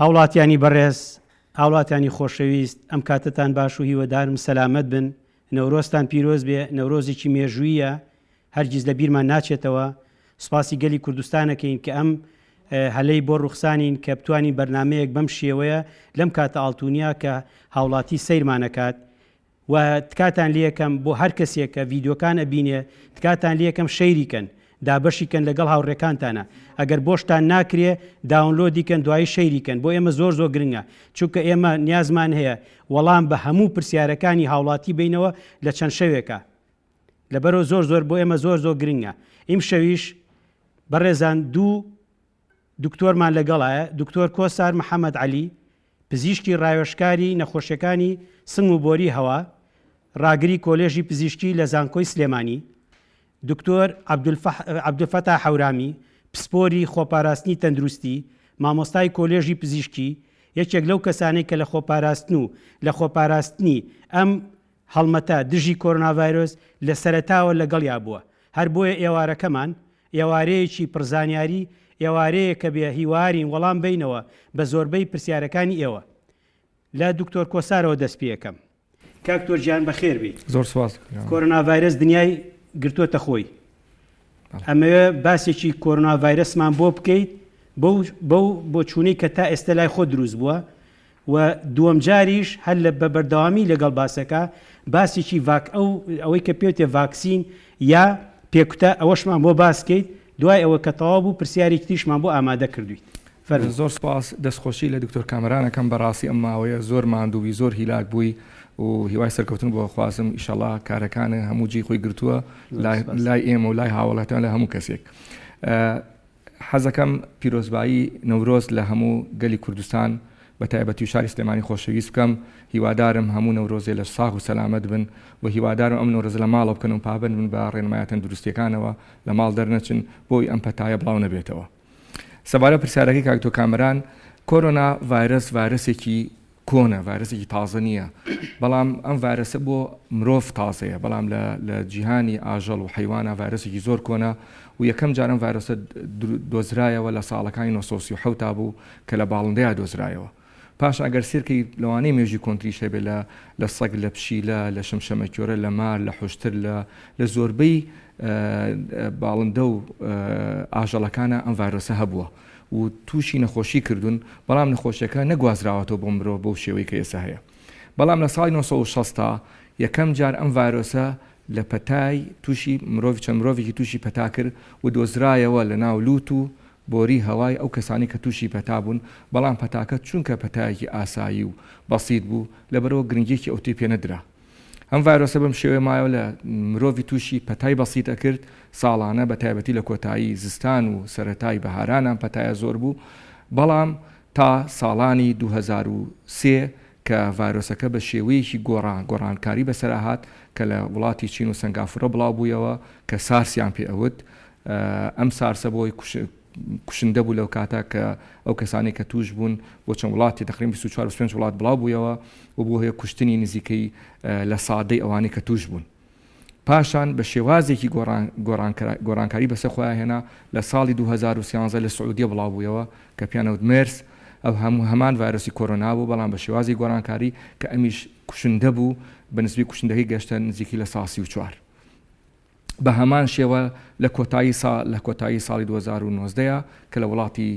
هاوڵاتیانی بەڕێز، هاوڵاتیانی خۆشەویست، ئەم کاتەتان باش و هیوەدارم سەلامەت بن، نەورۆزتان پیرۆز بێ، نەورۆزێکی مێژووییە هەرگیز لە بیرمان ناچێتەوە، سوپاسی گەلی کوردستان ئەکەین کە ئەم هەلەی بۆ ڕوخسانین کە بتوانین بەرنامەیەک بەم شێوەیە لەم کاتە ئاڵتونیە کە هاوڵاتی سەیرمان ئەکات و تکاتان لێکەم بۆ هەر کەسێک کە ڤیدیۆکان ئەبینێ تکاتان لێکەم share ی کەن دابەشی کەن لەگەڵ هاوڕێکانتانا ئەگەر بۆشتان ناکرێ download ی کەن دوایی share ی کەن بۆ ئێمە زۆر زۆر گرنگە چونکە ئێمە نیازمان هەیە وەڵام بە هەموو پرسیارەکانی هاوڵاتی بینەوە لە چەند شەوێکا لەبەرەوە زۆر زۆر بۆ ئێمە زۆر زۆر گرنگە ئیمشەویش بەڕێزان دوو دکتۆرمان لەگەڵایە، دکتۆر کۆسار محەمەد عەلی، پزیشکی ڕاوێژکاری نەخۆشیەکانی سنگ و بۆری هەوا، ڕاگری کۆلێژی پزیشکی لە زانکۆی سلێمانی، دکتۆر عەبدولفەتا حەورامی، پسپۆری خۆپاراستنی تەندروستی، مامۆستای کۆلێژی پزیشکی، یەکێک لەو کەسانەی کە لە خۆپاراستن و لە خۆپاراستنی ئەم هەڵمەتە دژی کۆرۆناڤایرۆس لە سەرەتاوە لەگەڵیا بووە، هەر بۆیە ئێوارەکەمان ئێوارەیەکی پڕ زانیاری، ئێوارەیەکە بێ هیوارین وەڵام بەینەوە بە زۆربەی پرسیارەکانی ئێوە. لە دکتۆر کۆسارەوە دەست پێکەم. کاک تۆر گیان بەخێر بێی. زۆر سوپاس. کۆرۆنا ڤایرەس دنیای گرتۆتە خۆی. ئەمەوێ باسێکی کۆرۆنا ڤایرەسمان بۆ بکەیت بەو بەو بۆچوونەی کە تا ئێستا لای خۆت دروست بووە و دووەم جاریش هەر لە بە بەردەوامی لەگەڵ باسەکە باسێکی ڤاک ئەو ئەوەی کە پێوتێ ڤاکسین یا پێکوتە ئەوەشمان بۆ باس کەیت دوای ئەوە کە تەواو بوو پرسیارێکی تریشمان بۆ ئامادە کردوویت فەرموو. زۆر سوپاس دەستخۆشی لە دکتۆر کامەران ئەکەم بەڕاستی ئەم ماوەیە زۆر ماندوو بووی زۆر هیلاک بووی و هیوای سەرکەوتن بۆ ئەخوازم ئیشەڵا کارەکانت هەموو جێی خۆی گرتووە لای ئێمە و لای هاوڵاتیان لە هەموو کەسێک. حەزەکەم پیرۆزبایی نەورۆز لە هەموو گەلی کوردستان بە تایبەتی و شاری سلێمانی خۆشەویست بکەم، هیوادارم هەموو نەورۆزێ لەش ساغ و سەلامەت بن و هیوادارم ئەم نەورۆزە لە ماڵەوە بکەن و پابەند بن بە ڕێنمایە تەندروستیەکانەوە لە ماڵ دەرنەچن بۆی ئەم پەتایە بڵاو نەبێتەوە. سەبارەت پرسیارەکەی کاک تۆ کامەران، کۆرۆنا ڤایرەس ڤایرەسێکی کۆنە، ڤایرەسێکی تازە نییە، بەڵام ئەم ڤایرەسە بۆ مرۆڤ تازەیە، بەڵام لە لە جیهانی ئاژەڵ و حەیوانە ڤایرەسێکی زۆر کۆنە و یەکەم جار ئەم ڤایرەسە دۆزرایەوە لە ساڵەکانی 937 تا بوو کە لە باڵندەیا دۆزرایەوە. پاشان ئەگەر سێرکەی لەوانەیە مێژووی کۆنتریش هەبێ لە لە سەگ، لە پشیلە، لە شەمشەمەکوێرە، لە مار، لە حوشتر، لە لە زۆربەی باڵندە و ئاژەڵەکانا ئەم ڤایرۆسە هەبووە. و تووشی نەخۆشی کردوون، بەڵام نەخۆشیەکە نەگوازراوەتەوە بۆ مرۆڤ بەو شێوەی کە ئێستا هەیە. بەڵام لە ساڵی 960 تا یەکەم جار ئەم ڤایرۆسە لە پەتای تووشی مرۆڤ چەند مرۆڤێکی تووشی پەتا کرد و دۆزرایەوە لە ناو لووت و بۆری هەوای ئەو کەسانەی کە تووشی پەتا بوون، بەڵام پەتاکە چونکە پەتایەکی ئاسایی و بەسیت بوو لەبەرئەوە گرنگیەکی ئەوتۆی پێ نەدرا. ئەم ڤایرۆسە بەم شێوەیە مایەوە لە مرۆڤی تووشی پەتای بەسیت ئەکرد ساڵانە بە تایبەتی لە کۆتایی زستان و سەرەتای بەهاران ئەم پەتایە زۆر بوو بەڵام تا ساڵانی 2003 کە ڤایرۆسەکە بە شێوەیەکی گۆڕان گۆڕانکاری بەسەرا هات کە لە وڵاتی چین و سەنگافورە بڵاو بوویەوە کە سارسیان پێ ئەوت ئەم سارسە بۆی کوشندە بوو لەو کاتە کە ئەو کەسانەی کە تووش بوون بۆ چەند وڵاتی تقریبا 24 25 وڵات بڵاو بوویەوە و بووە هۆی کوشتنی نزیکەی لە سادەی ئەوانەی کە تووش بوون. پاشان بە شێوازێکی گۆڕانکاری بەسەر خۆیان هێنا لە ساڵی 2013 لە سعودیە بڵاو بوویەوە کە پێیان وت مێرس ئەو هەموو هەمان ڤایرۆسی کۆرۆنا بوو بەڵام بە شێوازی گۆڕانکاری کە ئەمیش کوشندە بوو بە نسبی کوشندەکەی گەشتە نزیکی لە سا 34. بە هەمان شێوە لە کۆتایی سا لە کۆتایی ساڵی 2019 ە کە لە وڵاتی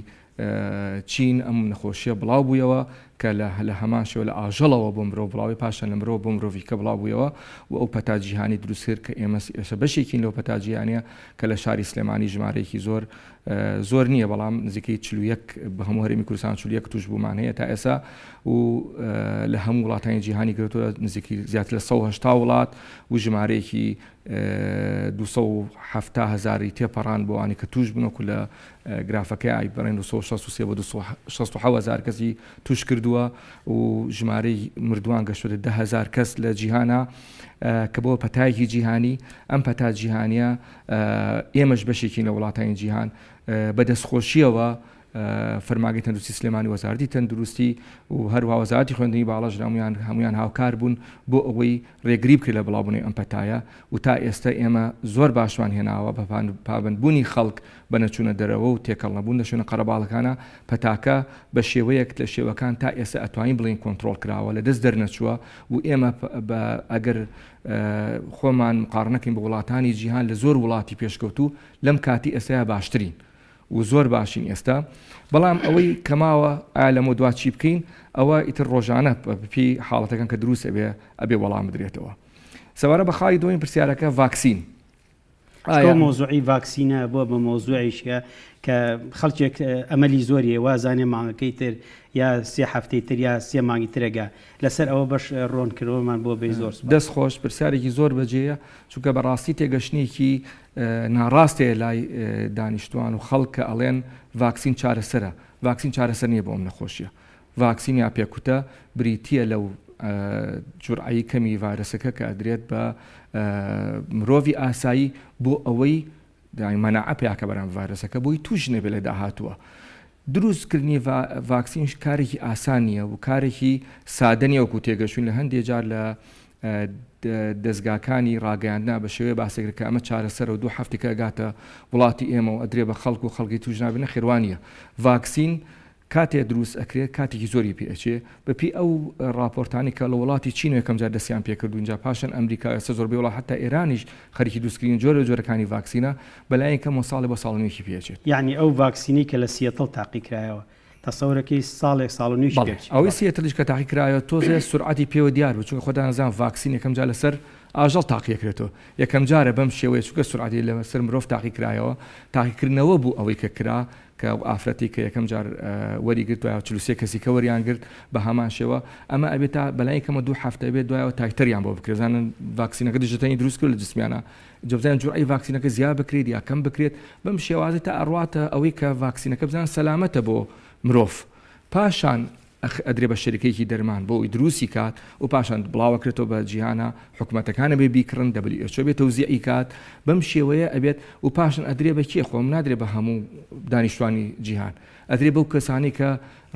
چین ئەم نەخۆشیە بڵاو بوویەوە کە لە لە هەمان شێوە لە ئاژەڵەوە بۆ مرۆڤ بڵاوی پاشان لە مرۆڤ بۆ مرۆڤی کە بڵاو بوویەوە و ئەو پەتا جیهانی دروست کرد کە ئێمە ئێستا بەشێکین لەو پەتا جیهانیە کە لە شاری سلێمانی ژمارەیەکی زۆر زۆر نییە بەڵام نزیکەی 41 بە هەموو هەرێمی کوردستان 41 تووشبوومان هەیە تا ئێستا و لە هەموو وڵاتانی جیهانی گرتووە نزیکی زیاتر لە 180 وڵات و ژمارەیەکی 270 هەزاری تێپەڕان بۆ ئەوانەی کە تووش بوون وەکو لە گرافەکەی ئای بڵێن 263 بۆ 267 هەزار کەسی تووش کردووە و ژمارەی مردووان گەشتۆتە 10 هەزار کەس لە جیهانا کە بۆ پەتایەکی جیهانی ئەم پەتا جیهانیە ئێمەش بەشێکین لە وڵاتانی جیهان بە دەستخۆشیەوە. فەرمانگەی تەندروستی سلێمانی وەزارەتی تەندروستی و هەروەها وەزارەتی خوێندنی باڵاش هەموویان هەموویان هاوکار بوون بۆ ئەوەی ڕێگری بکرێت لە بڵاوبوونەوەی ئەم پەتایە و تا ئێستا ئێمە زۆر باشمان هێناوە بە پابەندبوونی خەڵک بە نەچوونە دەرەوە و تێکەڵ نەبوون لە شوێنە قەرەباڵەکانا پەتاکە بە شێوەیەک لە شێوەکان تا ئێستا ئەتوانین بڵێین کۆنتڕۆڵ کراوە لە دەست دەرنەچووە و ئێمە بە ئەگەر خۆمان مقاڕنەکەین بە وڵاتانی جیهان لە زۆر وڵاتی پێشکەوتوو لەم کاتی ئێستایا باشترین و زۆر باشین ئێستا بەڵام ئەوەی کەماوە ئایا لەمە دوا چی بکەین ئەوە ئیتر ڕۆژانە بەپێی حاڵەتەکان کە دروست ئەبێ ئەبێ وەڵام بدرێتەوە سەبارە بە خاڵی دووەمی پرسیارەکە ڤاکسین ئایا مەوزوعی ڤاکسینە بۆ بە مەوزوعیشە کە خەڵکێک ئەمەلی زۆریە وازانێ مانگەکەی تر یا سێ هەفتەی تر یا سێ مانگی ترەگە لەسەر ئەوە بەش ڕۆنکردنەوەمان بۆ بێ زۆر دەست خۆش پرسیارێکی زۆر بەجێیە چونکە بەڕاستی تێگەشتنێکی ناڕاست هەیە لای دانیشتوان و خەڵک کە ئەڵێن ڤاکسین چارەسەرە، ڤاکسین چارەسەر نییە بۆ ئەم نەخۆشیە. ڤاکسین یا پێکوتە بریتییە لەو جورعەی کەمی ڤایرەسەکە کە ئەدرێت بە مرۆڤی ئاسایی بۆ ئەوەی مەناعە پیاکە بەرام ڤایرەسەکە بۆی توش نەبێت لە داهاتووە. دروست کردنی ڤاکسینش کارێکی ئاسان نییە و کارێکی سادە نییە وەکو تێگەشتوین لە هەندێ جار لە دەزگاکانی ڕاگەیاندنا بە شێوەیە باسێکرد کە ئەمە چارەسەرە و دوو هەفتێکە ئەگاتە وڵاتی ئێمە و ئەدرێ بە خەڵک و خەڵکی توش نابێت نەخێر وا نییە ڤاکسین کاتێ دروست ئەکرێت کاتێکی زۆری پێ ئەچێ بەپێی ئەو ڕاپۆرتانەی کە لە وڵاتی چین یەکەم جار دەستیان پێکرد و ئینجا پاشان ئەمریکا ئێستا زۆربەی وڵات حەتا ئێرانیش خەریکی دروستکردنی جۆرە لە جۆرەکانی ڤاکسینە بەلایەن کەمەوە ساڵێ بۆ ساڵ و نوێکی پێ ئەچێت. یەعنی ئەو ڤاکسینەی کە لە سیەتڵ تاقیکرایەوە تەسەورەکەی ساڵێک ساڵ و نوێکی پێ بەڵێ بچێت. ئەوەی سیەتڵیش کە تاقیکرایەوە تۆزێ سورعەتی پێوە دیار بوو چونکە خۆتان ئەزان ڤاکسین یەکەم جار لەسەر ئاژەڵ تاقیەکرێتەوە یەکەم جارە بەم شێوەیە چونکە سورعەتی لەسەر مرۆڤ تاقیکرایەوە تاقیکردنەوە بوو ئەوەی کە کرا کە ئەو ئافرەتەی کە یەکەم جار وەری گرت دوایەوە 43 کەسی کە وەریان گرت بە هەمان شێوە ئەمە ئەبێت تا بەلای کەمە دوو هەفتە بێت دوایەوە titer یان بۆ بکرێت زانن ڤاکسینەکە دژەتەنی دروست کرد لە جسمیانە جا بزانن جورعەی ڤاکسینەکە زیاد بکرێت یا کەم بکرێت بەم شێوازە تا ئەڕواتە ئەوەی کە ڤاکسینەکە بزان سەلامەتە بۆ مرۆڤ پاشان ئەدرێ بە شەریکەیەکی دەرمان بۆ ئەوەی دروستی کات و پاشان بڵاوەکرێتەوە بە جیهانا حکومەتەکان ئەبێ بیکڕن WHO بێ تەوزیعی کات بەم شێوەیە ئەبێت و پاشان ئەدرێ بە کێ خۆم نادرێ بە هەموو دانیشتوانی جیهان ئەدرێ بەو کەسانی کە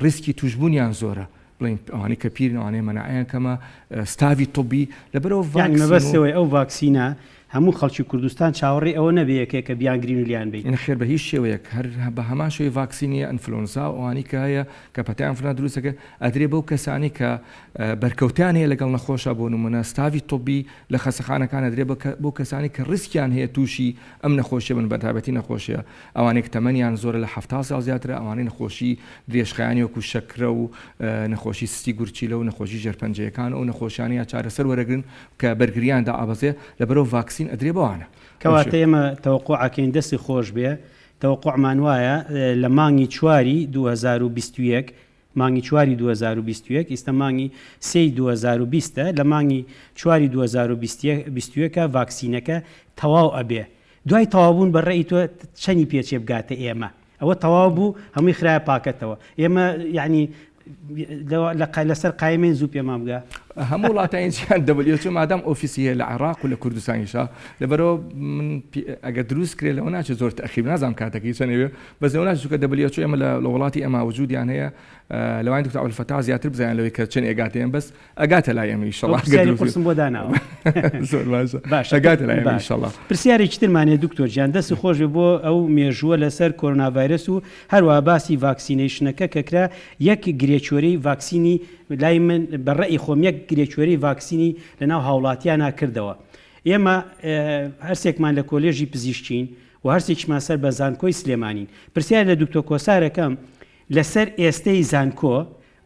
ڕیسکی توشبوونیان زۆرە بڵین ئەوانەی کە پیرن ئەوانەی مەناعەیان کەمە ستاڤی طبی لەبەرەوە یانی مەبەستەوەی ئەو ڤاکسینە هەموو خەڵکی کوردستان چاوەڕێی ئەوە نەبێ یەکێ کە بیانگرین و لیان بەین. نەخێر بە هیچ شێوەیەک هەر بە هەمان شێوەی ڤاکسینی ئەنفلۆنزا و ئەوانەی کە هەیە کە پەتای ئەنفلۆنزا دروست دەکرێت ئەدرێ بەو کەسانەی کە بەرکەوتەیان هەیە لەگەڵ نەخۆشا بۆ نمونە ستاڤی طبی لە خەسەخانەکان ئەدرێ بەو کەسانەی کە ڕیسکیان هەیە تووشی ئەم نەخۆشیە بن بەتایبەتی نەخۆشیە ئەوانەی کە تەمەنیان زۆرە لە 70 ساڵ زیاترە ئەوانەی نەخۆشی درێژخایەنی وەکو شەکرە و نەخۆشی سستی گورچیلە و نەخۆشی ژێرپەنجەیەکان و ئەو نەخۆشیانە یا چارەسەر وەرەگرن کە بەرگریان دائەبەزێ لەبەرئەوە ڤاکسین ئەدرێ بەوانە. کەواتە ئێمە تەوەقوع ئەکەین دەستی خۆش بێ تەوەقوعمان وایە لە مانگی چواری 2021 مانگی چواری 2021 ئیستا مانگی سێی 2020 لە مانگی چواری 2021 ڤاکسینەکە تەواو ئەبێ دوای تەواوبوون بە ڕێی تۆ چەنی پێچێ بگاتە ئێمە ئەوە تەواو بوو هەمووی خرایە پاکەتەوە ئێمە یعنی لەسەر قایمین زوو پێمان بگا. هەموو وڵاتانی جیهان WHO مادام ئۆفیسی هەیە لە عێراق و لە کوردستانیشا لەبەرەوە من ئەگەر دروست کرێ لەوە ناچێت زۆر تەخیر نازانم کاتەکەی چەند ئەوێ بەس لەوە ناچێت چونکە WHO ئێمە لە وڵاتی ئێمە وجودیان هەیە لەوانی دکتۆر عەبدولفەتاح زیاتر بزانن لەوەی کە چەند ئێگاتە ئێمە بەس ئەگاتە لای ئێمە ئیشەڵا پرسیاری قورسم بۆ داناوە. زۆر باشە باشە ئەگاتە لای ئێمە ئیشەڵا. پرسیارێکی ترمان هەیە دکتۆر گیان دەست خۆش بێ بۆ ئەو مێژووە لەسەر کۆرۆنا ڤایرەس و هەروەها باسی vaccination ەکە کە کرا یەک گرێکوێرەی ڤاکسینی لای من بە ڕەئی خۆم یەک گرێکوێرەی ڤاکسینی لەناو هاوڵاتیانا کردەوە ئێمە هەرسێکمان لە کۆلێژی پزیشکین و هەرسێکیشمان سەر بە زانکۆی سلێمانین پرسیار لە دکتۆر کۆسارەکەم لەسەر ئێستەی زانکۆ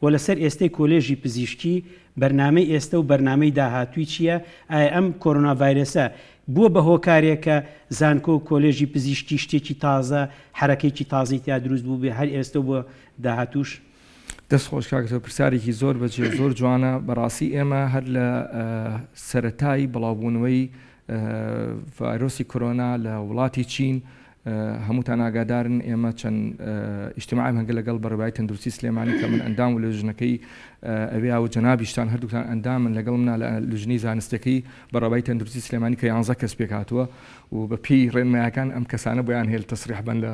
وە لەسەر ئێستەی کۆلێژی پزیشکی بەرنامەی ئێستە و بەرنامەی داهاتووی چییە؟ ئایا ئەم کۆرۆنا ڤایرەسە بووە بە هۆکارێک کە زانکۆ و کۆلێژی پزیشکی شتێکی تازە، حەرەکەیکی تازەی تیا دروست بووبێ هەر ئێستە و بۆ داهاتووش؟ دەست خۆش کاک تۆ پرسیارێکی زۆر بەجێ و زۆر جوانە بەڕاستی ئێمە هەر لە سەرەتای بڵاوبوونەوەی ڤایرۆسی کۆرۆنا لە وڵاتی چین. هەمووتان ئاگادارن ئێمە چەند ئیجتماعێم هەگە لەگەڵ بەڕێوەبەرایەتی تەندروستی سلێمانی کە من ئەندام و لە لوجنەکەی ئەوێ و جەنابیشتان هەردووکتان ئەندامن لەگەڵ منا لە لوجنەی زانستیەکەی بەڕێوەبەرایەتی تەندروستی سلێمانی کە یانزە کەس پێک هاتووە و بە پێی ڕێنمایەکان ئەم کەسانە بۆیان هەیە تەسریح بن لە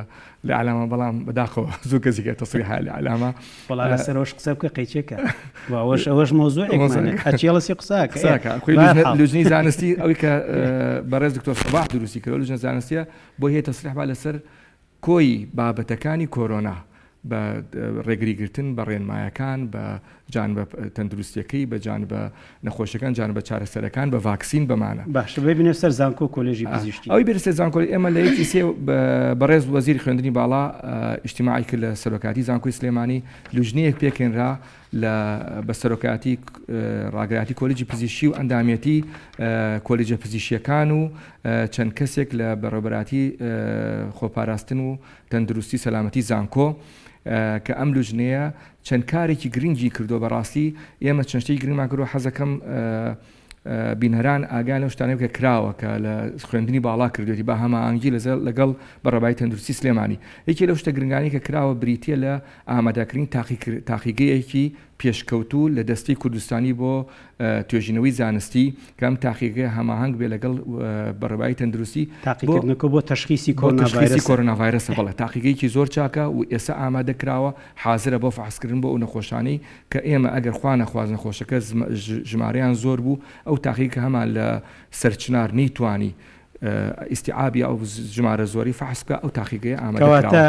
لە ئیعلامە بەڵام بەداخەوە زۆر کەسی کە تەسریح لە ئیعلامە. وەڵا لەسەر ئەوەش قسە بکە قەیچێکە و ئەوەش ئەوەش مەوزوعێکمانە ئەچێڵە سی قسە کە قسەکە خۆی لوجنەی زانستی ئەوەی کە بەڕێز دکتۆر سەباح دروستی کردووە لوجنە زانستیە بۆی هەیە تەسریح با لەسەر کۆی بابەتەکانی کۆرۆنا بە ڕێگریگرتن بە ڕێنمایەکان بە جانبە تەندروستیەکەی بە جانبە نەخۆشیەکان جانبە چارەسەرەکان بە ڤاکسین بەمانە. باشە ببینە سەر زانکۆ و کۆلێژی پزیشکی. ئەوەی بێتە سەر زانکۆ ئێمە لە یەکی سێ بەڕێز وەزیری خوێندنی باڵا ئیجتیماعی کرد لە سەرۆکایەتی زانکۆی سلێمانی لوجنەیەک پێکهێنرا لە بە سەرۆکایەتی ڕاگرایەتی کۆلیجی پزیشکی و ئەندامێتی کۆلیجە پزیشکیەکان و چەند کەسێک لە بەڕێوەبەرایەتی خۆپاراستن و تەندروستی سەلامەتی زانکۆ کە ئەم لوجنەیە چەند کارێکی گرنگی کردووە بەڕاستی ئێمە چەند شتێکی گرنگمان کردووە حەزەکەم بینەران ئاگایان لەو شتانە کە کراوە کە لە خوێندنی باڵا کردوێتی بە هەماهەنگی لەگەڵ بەڕێوەبەرایەتی تەندروستی سلێمانی یەکێ لەو شتە گرنگانەی کە کراوە بریتییە لە ئامادەکردنی تاقیگەیەکی پێشکەوتوو لە دەستەی کوردستانی بۆ توێژینەوەی زانستی کە ئەم تاقیگەیە هەماهەنگ بێ لەگەڵ بەڕێوەبەرایەتی تەندروستی تاقیکردنەکە بۆ تەشخیسی کۆرۆنا کۆرۆنا ڤایرەسە بەڵێ تاقیگەیەکی زۆر چاکە و ئێستا ئامادە کراوە حازرە بۆ فەحسکردن بۆ ئەو نەخۆشانەی کە ئێمە ئەگەر خوا نەخواست نەخۆشەکە ژمارەیان زۆر بوو ئەو تاقیگە کە هەمان لە سەرچنار نەیتوانی ئیستیعابی ئەو ژمارە زۆری فەحس بکا ئەو تاقیگەیە ئامادە کراوە. کەواتە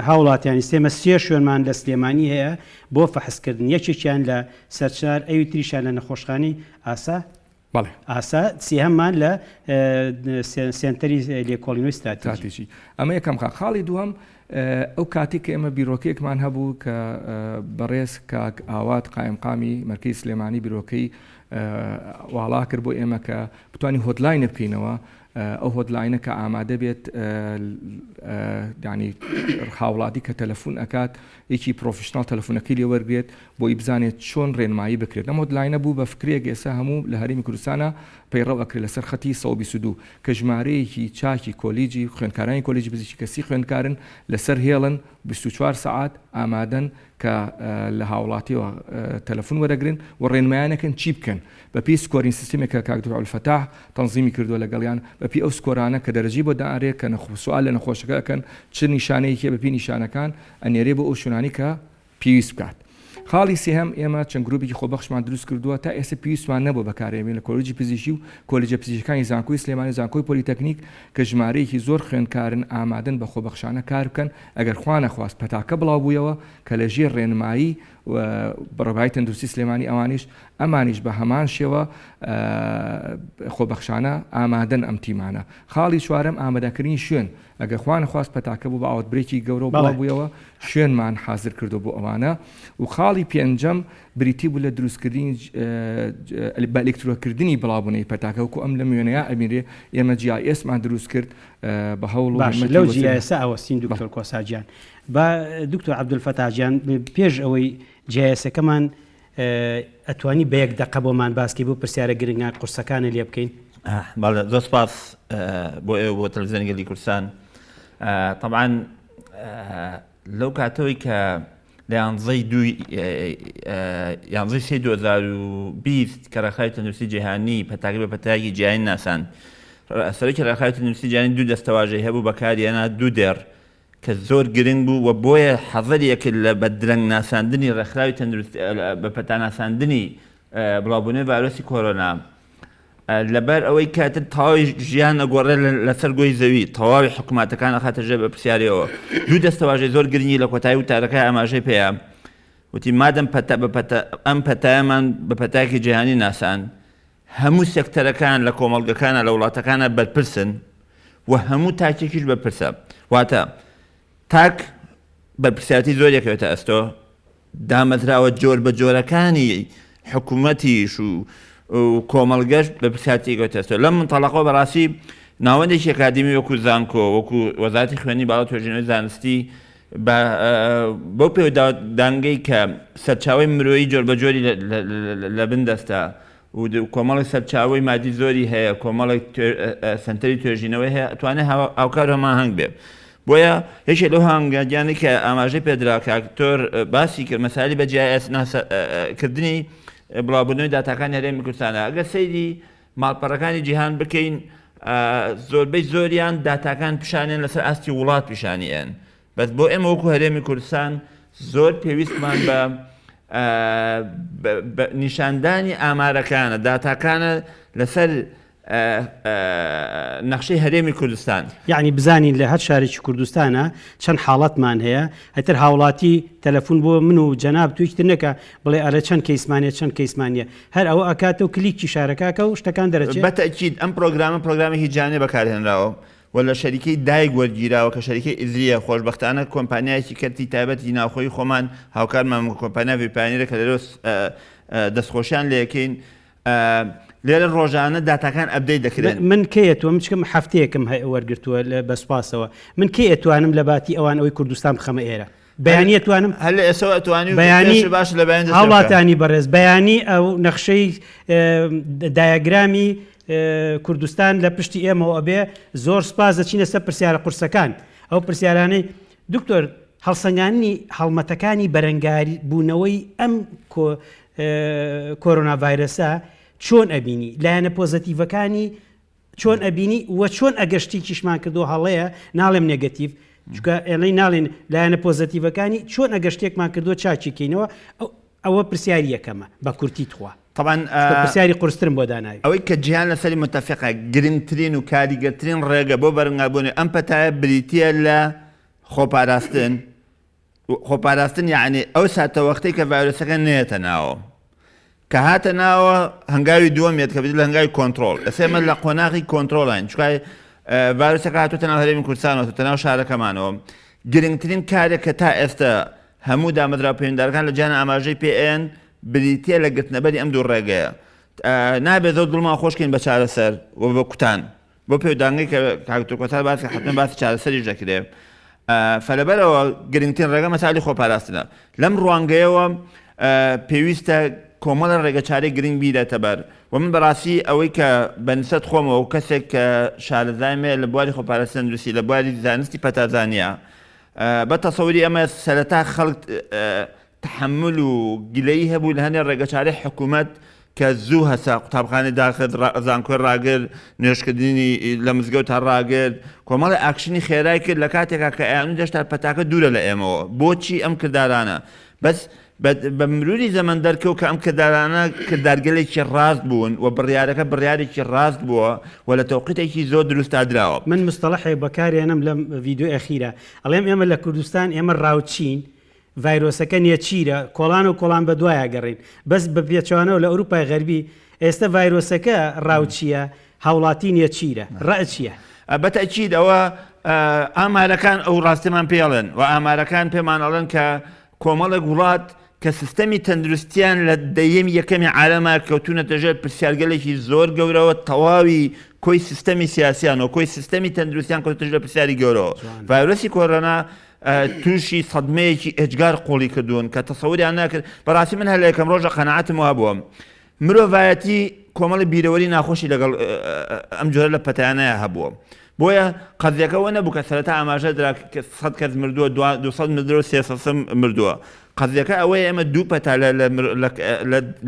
هاوڵاتیانی ئێمە سێ شوێنمان لە سلێمانی هەیە بۆ فەحسکردن یەکێکیان لە سەرچنار ئەوی تریشیان لە نەخۆشخانەی ئاسا بەڵێ. ئاسا سێهەممان لە سێنتەری لێکۆڵینەوەی ستراتیجی. ئەمە یەکەم خاڵ. خاڵی دووەم ئەو کاتێک کە ئێمە بیرۆکەیەکمان هەبوو کە بەڕێز کاک ئاوات قایمقامی مەرکەزی سلێمانی بیرۆکەی واڵا کرد بۆ ئێمە کە بتوانین hotline ە بکەینەوە ئەو hotline ە کە ئامادە بێت ینی هاوڵاتی کە تەلەفۆن ئەکات یەکی professional تەلەفۆنەکەی لێ وەرگێت بۆی بزانێت چۆن ڕێنمایی بکرێت ئەم hotline ە بوو بە فکرێک ئێستا هەموو لە هەرێمی کوردستانە پەیڕەو ئەکرێت لەسەر خەتی 122 کە ژمارەیەکی چاکی کۆلیجی خوێندکارانی کۆلیجی پزیشکی کە 30 خوێندکارن لەسەر هێڵن 24 سەعات ئامادەن کە لە هاوڵاتیەوە تەلەفون وەرەگرن و ڕێنمایانەکەن چی بکەن بە پێی scoring system ێک کە کاک دکتۆر عەبدولفەتاح تەنزیمی کردووە لەگەڵیان بە پێی ئەو score انە کە دەرەجەی بۆ دائەنرێت کە سوال لە نەخۆشەکە ئەکەن چ نیشانەیەکی هەیە بە پێی نیشانەکان ئەنێرێ بۆ ئەو شوێنانەی کە پێویست بکات. خاڵی سێهەم، ئێمە چەند گروپێکی خۆبەخشمان دروست کردووە، تا ئێستا پێویستمان نەبووە بەکارێبین لە کۆلێجی پزیشکی و کۆلێجە پزیشکیەکانی زانکۆی سلێمانی و زانکۆی پۆلیتەکنیک کە ژمارەیەکی زۆر خوێندکارن ئامادەن بە خۆبەخشانە کار بکەن ئەگەر خوا نەخواست پەتاکە بڵاوبوویەوە کە لە ژێر ڕێنمایی بەڕێوەبەرایەتی تەندروستی سلێمانی ئەوانیش ئەمانیش بە هەمان شێوە خۆبەخشانە ئامادەن ئەم تیمانە. خاڵی چوارەم، ئامادەکردنی شوێن ئەگەر خوا نەخواست پەتاکە بوو بە outbreak ی گەورە و بڵاو بوویەوە شوێنمان حازر کردووە بۆ ئەوانە و خاڵی پێنجەم بریتی بوو لە دروستکردنی بە ئەلکترۆکردنی بڵاوبوونەوەی پەتاکە وەکو ئەم لەم وێنەیە ئەبینرێ ئێمە GIS مان دروست کرد بە هەوڵ و باش لەو GIS ە ئەوەستین دکتۆر کۆسار گیان با دکتۆر عەبدولفەتاح گیان پێش ئەوەی GIS ەکەمان ئەتوانی بە یەک دەقە بۆمان باس کەی بۆ پرسیارە گرنگە قورسەکانە لێ بکەین؟ بەڵێ زۆر سپاس بۆ ئێوە بۆ تەلەڤزیۆنی گەلی کوردستان تەبعەن لەو کاتەوەی کە لە یانزەی دووی یانزەی سێ 2020 کە ڕێکخراوی تەندروستی جیهانی پەتاکە بە پەتایەکی جیهانی ناساند سەرۆکی ڕێکخراوی تەندروستی جیهانی دوو دەستەواژەی هەبوو بەکاریانە دوو دێڕ کە زۆر گرنگ بوو و بۆیە حەزەری ئەکرد لە بە درەنگ ناساندنی ڕێکخراوی تەندروستی بە پەتا ناساندنی بڵاوبوونەوەی ڤایرۆسی کۆرۆنا لەبەر ئەوەی کاتر تەواوی ژیان ئەگۆڕێ لەسەر گۆی زەوی تەواوی حکوومەتەکان ئەخاتە ژێر بەرپرسیاریەوە دوو دەستەواژەی زۆر گرنگی لە کۆتایی وتارەکەی ئاماژەی پێیە وتی مادەم پەتا بە پەتا ئەم پەتایەمان بە پەتایەکی جیهانی ناساند هەموو سێکتەرەکان لە کۆمەڵگەکانە لە وڵاتەکانە بەرپرسن و هەموو تاکێکیش بەرپرسە واتە تاک بەرپرسیارەتی زۆر یەکەوێتە ئەستۆ دامەزراوە جۆر بە جۆرەکانی حکوومەتیش و کۆمەڵگەش بەرپرسیارەتی یەکەوێتە ئەستۆ لەم منتەڵەقەوە بەڕاستی ناوەندێکی ئەکادیمی وەکو زانکۆ وەکو وەزارەتی خوێندنی باڵا توێژینەوەی زانستی بەو پێودانگەی کە سەرچاوەی مرۆیی جۆربەجۆری لە بن دەستە و کۆمەڵێک سەرچاوەی مادی زۆری هەیە، کۆمەڵێک سەنتەری توێژینەوەی هەیە، ئەتوانێت هاوکار و هەماهەنگ بێ. بۆیە یەکێ لەو هەنگاوانەی کە ئاماژەی پێدرا کاک دکتۆر باسی کرد مەسالی بە GIS کردنی بڵاوبوونەوەی داتاکانی هەرێمی کوردستانە. ئەگەر سەیری ماڵپەڕەکانی جیهان بکەین زۆربەی زۆریان داتاکان پیشانیان لەسەر ئاستی وڵات پیشانی ئەن، بەس بۆ ئێمە وەکو هەرێمی کوردستان زۆر پێویستمان بە نیشاندانی ئامارەکانە، داتاکانە لەسەر نەخشەی هەرێمی کوردستان. یەعنی بزانین لە هەر شارێکی کوردستانا چەند حاڵەتمان هەیە، ئیتر هاوڵاتی تەلەفون بۆ من و جەنابت و هیچتر نەکا بڵێ ئەرێ چەند کەیسمان هەیە چەند کەیسمان نیە، هەر ئەوە ئەکاتەوە کلیکی شارەکە ئەکا و شتەکان دەرەچێ. بە تەئکید ئەم پرۆگرامە پرۆگرامێکی جیهانیە بەکارهێنراوە و لە شەریکەی دایک وەرگیراوە کە شەریکەی ئیزریە، خۆشبەختانە کۆمپانیایەکی کەرتی تایبەتی ناوخۆیی خۆمان هاوکارمان بوو کە کۆمپانیای ڤیپایەنیرە کە لێرەوە دەستخۆشیان لێکەین. لێرە ڕۆژانە داتاکان update دەکرێن. من کەی ئەتوانم چکە من هەفتەیەکم هەیە وەرگرتووە لە بە سوپاسەوە من کەی ئەتوانم لە باتی ئەوان ئەوەی کوردستان بخەمە ئێرە بەیانی ئەتوانم هەر لە ئێسەوە ئەتوانی و بەیانی پێش باش لە بەیانی دەست پێ بکە. هاوڵاتانی بەڕێز بەیانی ئەو نەخشەی دایەگرامی کوردستان لە پشتی ئێمەوە ئەبێ زۆر سوپاس دەچینە سەر پرسیارە قورسەکان ئەو پرسیارانەی دکتۆر هەڵسەنگاندنی هەڵمەتەکانی بەرەنگاری بوونەوەی ئەم کۆرۆنا ڤایرەسە چۆن ئەبینی؟ لایەنە پۆزەتیڤەکانی چۆن ئەبینی و چۆن ئەگەر شتێکیشمان کردو هەڵەیە ناڵێم negative چونکە ئێڵەی ناڵێن لایەنە پۆزەتیڤەکانی چۆن ئەگەر شتێکمان کردووە چاکی کەینەوە ئەوە پرسیاری یەکەمە بە کورتی تخوا طبعا پرسیاری قورسترم بۆ داناوی. ئەوەی کە جیهان لەسەری متفقە گرنگترین و کاریگەرترین ڕێگە بۆ بەرەنگاربوونەوەی ئەم پەتایە بریتییە لە خۆپاراستن، خۆپاراستن یەعنی ئەو ساتەوەختەی کە ڤایرۆسەکە نەیەتە ناوە، کە هاتە ناوە هەنگاوی دووەم یەت کە بریتیە لە هەنگاوی کۆنتڕۆڵ. ئێستا ئێمە لە قۆناغی کۆنتڕۆڵین، چونکە ڤایرۆسەکە هاتووەتە ناو هەرێمی کوردستانەوە، هاتووەتە ناو شارەکەمانەوە. گرنگترین کارێک کە تا ئێستا هەموو دامەزراوە پەیوەندیدارەکان لە جیهان ئاماژەی پێ ئەیەن بریتیە لە گرتنەبەری ئەم دوو ڕێگەیە. نابێت زۆر دڵمان خۆش کەین بە چارەسەر و بە کوتان. بۆ پێودانگەی کە کاک دکتۆر کۆسار باسی کرد حەتمەن باسی چارەسەریش دەکرێ. فەلەبەرەوە گرنگترین ڕێگە مەسالی خۆپاراستنە. لەم ڕوانگەیەوە پێویستە کۆمەڵە ڕێگەچارەی گرنگ بیرێتە بەر و من بەڕاستی ئەوەی کە بە نسبەت خۆمەوە و کەسێک کە شارەزایم هەیە لە بواری خۆپاراستن تەندروستی لە بواری زانستی پەتازانیە بە تەسەوری ئەمە سەرەتا خەڵک تەحەمول و گلەیی هەبوو لە هەنێ ڕێگەچارەی حکوومەت کە زوو هەسا قوتابخانەی داخست، زانکۆی ڕاگرت، نوێژکردنی لە مزگەوتا ڕاگرت، کۆمەڵێ ئاکشنی خێرای کرد لە کاتێکا کە ئەیانوت هێشتا پەتاکە دوورە لە ئێمەوە، بۆچی ئەم کردارانە؟ بەس بە مروری زەمەن دەرکەوت کە ئەم کردارانە کردارگەلێکی ڕاست بوون و بڕیارەکە بڕیارێکی ڕاست بووە و لە تەوقیتێکی زۆر دروستا دراوە. من مستەڵەحێک بەکارێنم لەم ڤیدیۆی ئەخیرا ئەڵێم ئێمە لە کوردستان ئێمە ڕاوچین ڤایرۆسەکە نێچیرە، کۆڵان و کۆڵان بەدوایا گەڕێین، بەس بە پێچەوانەوە لە ئەوروپای غەربی ئێستە ڤایرۆسەکە ڕاوچییە، هاوڵاتی نێچیرە، ڕەئ چییە؟ بە تەئکید ئەوە ئامارەکان ئەو ڕاستیمان پێ ئەڵێن و ئامارەکان پێمان ئەڵێن کە کۆمەڵێک وڵات کە سیستەمی تەندروستیان لە دەیەمی یەکەمی عالەما کەوتوونەتە ژێر پرسیارگەلێکی زۆر گەورەوە تەواوی کۆی سیستەمی سیاسیان و کۆی سیستەمی تەندروستیان کەوتە ژێر پرسیاری گەورەوە ڤایرۆسی کۆرۆنا تووشی سەدمەیەکی ئێجگار قوڵی کردوون کە تەسەوریان ناکرد بەڕاستی من هەر لە یەکەم ڕۆژە قەناعەتم وابووە مرۆڤایەتی کۆمەڵی بیرەوەری ناخۆشی لەگەڵ ئەم جۆرە لە پەتایانەیە هەبووە بۆیە قەزیەکە وە نەبوو کە سەرەتا ئاماژە درا کە 100 کەس مردووە 200 مردووە 300 مردووە قەزیەکە ئەوەیە ئێمە دوو پەتا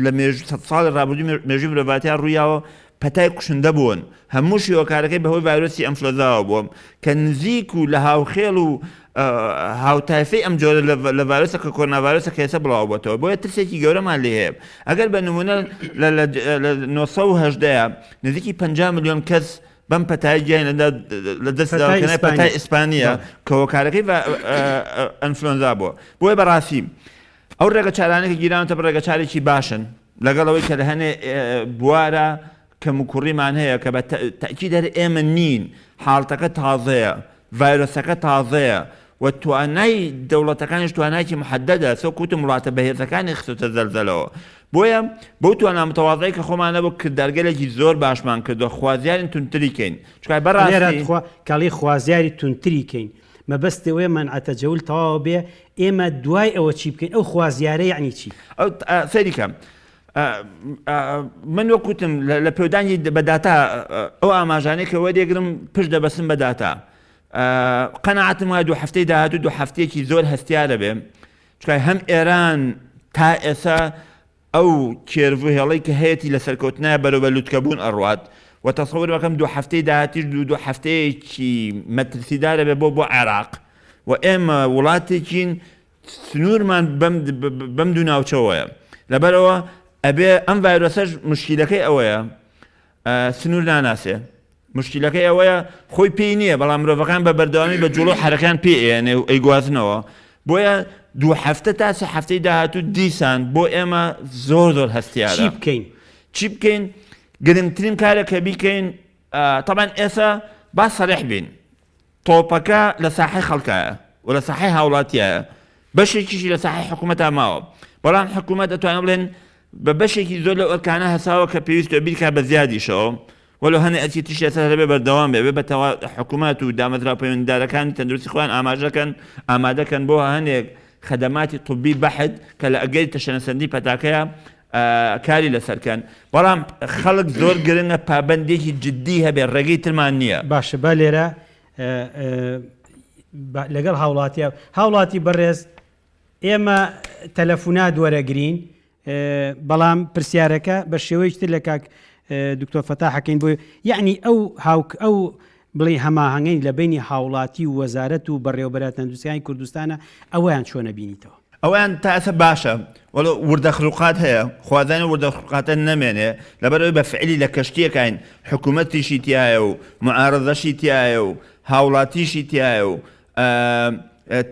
لە مێژوو 100 ساڵی ڕابردوو مێژووی مرۆڤایەتیان ڕوویاوە پەتای کوشندە بوون، هەمووشی هۆکارەکەی بەهۆی ڤایرۆسی ئەنفلۆزاوە بووە کە نزیک و لە هاوخێڵ و هاوتایفەی ئەم جۆرە لە ڤایرۆسە کە کۆرۆنا ڤایرۆسە کە ئێستا بڵاوبووەتەوە، بۆیە ترسێکی گەورەمان لێ هەیە. ئەگەر بە نموونە لە 918 نزیکی 50 ملیۆن کەس بەم پەتای گیانی لە دەست داوە کە ناوی پەتای ئیسپانییە کە هۆکارەکەی ئەنفلۆنزا بووە. بۆیە بەڕاستی ئەو ڕێگەچارانەی کە گیراونەتە بەر ڕێگەچارێکی باشن، لەگەڵ ئەوەی کە لە هەنێ بوارە کەموکوڕیمان هەیە کە بە تەئکید هەر ئێمە نین، حاڵەتەکە تازەیە، ڤایرۆسەکە تازەیە و توانای دەوڵەتەکانیش توانایەکی محەدەدە، سۆک وتم وڵاتە بەهێزەکانی خستۆتە زەلزەلەوە. بۆیە بەو توانا متەوازعەی کە خۆمان هەبوو کردارگەلێکی زۆر باشمان کردووە، خوازیارین توندتری کەین. چونکە بەڕاستی. لێرە تخوا کاڵی خوازیاری توندتری کەین مەبەست ئەوەیە مەنع تەجەول تەواو بێ ئێمە دوای ئەوە چی بکەین ئەو خوازیارە یەعنی چی؟ ئەو سەیری کە من وەک وتم لە پێودانگی بە داتا ئەو ئاماژانەی کە وەریەگرم پشت دەبەستم بە داتا. قەناعەتم وایە دوو هەفتەی داهاتوو دوو هەفتەیەکی زۆر هەستیارە بێ چونکە هەم ئێران تا ئێستا ئەو curve و هێڵەی کە هەیەتی لە سەرکەوتنایە بەرەو بە لوتکەبوون ئەڕوات و تەسەور بەکەم دوو هەفتەی داهاتیش دوو دوو هەفتەیەکی مەترسیدارە بێ بۆ بۆ عێراق و ئێمە وڵاتێکین سنوورمان بەم بەم دوو ناوچەوەیە لەبەرەوە ئەبێ ئەم ڤایرۆسەش مشکیلەکەی ئەوەیە سنوور ناناسێ مشکیلەکەی ئەوەیە خۆی پێی نییە بەڵام مرۆڤەکان بە بەردەوامی بە جوڵە و حەرەکان پێ ئێنێ و ئەیگوازنەوە بۆیە دوو هەفتە تا سێ هەفتەی داهاتوو دیسان بۆ ئێمە زۆر زۆر هەستیارە چی بکەین؟ چی بکەین؟ گرنگترین کارە کە بیکەین تەبعەن ئێستا با سەرێح بین تۆپەکە لە ساحەی خەڵکایە و لە ساحەی هاوڵاتیایە، بەشێکیشی لە ساحەی حکوومەتا ماوە، بەڵام حکوومەت ئەتوانێ بڵێن بە بەشێکی زۆر لەو ئەرکانە هەساوە کە پێویستە بیرکا بە زیادیشەوە، وەلو هەنێ ئەرکی تریشی لەسەر هەبێ بەردەوام بێ، بێ بە تەوا حکوومەت و دامەزراوە پەیوەندیدارەکانی تەندروستی خۆیان ئاماژەکەن ئامادەکەن بۆ هەنێک خەدەماتی طبی بەحت کە لە ئەگەری تەشەنەسەندنی پەتاکەیە کاری لەسەر کەن بەڵام خەڵک زۆر گرنگە پابەندێکی جدی هەبێ ڕێگەی ترمان نییە. باشە با لێرە لەگەڵ هاوڵاتیا هاوڵاتی بەڕێز ئێمە تەلەفونات وەرەگرین بەڵام پرسیارەکە بە شێوەیەکی تر لە کاک دکتۆر فەتاحەکەین بۆی یعنی ئەو هاوک ئەو بڵێ هەماهەنگی لە بینی هاوڵاتی و وەزارەت و بەڕێوەبەرە تەندروستیانی کوردستانە ئەویان چۆنە بینیتەوە؟ ئەوەیان تا ئێستا باشە وەلو وردە خروقات هەیە خوازیانە وردە خروقاتە نەمێنێ لەبەرئەوەی بە فعلی لە کەشتیەکاین حکومەتیشی تیایە و معارەزەشی تیایە و هاوڵاتیشی تیایە و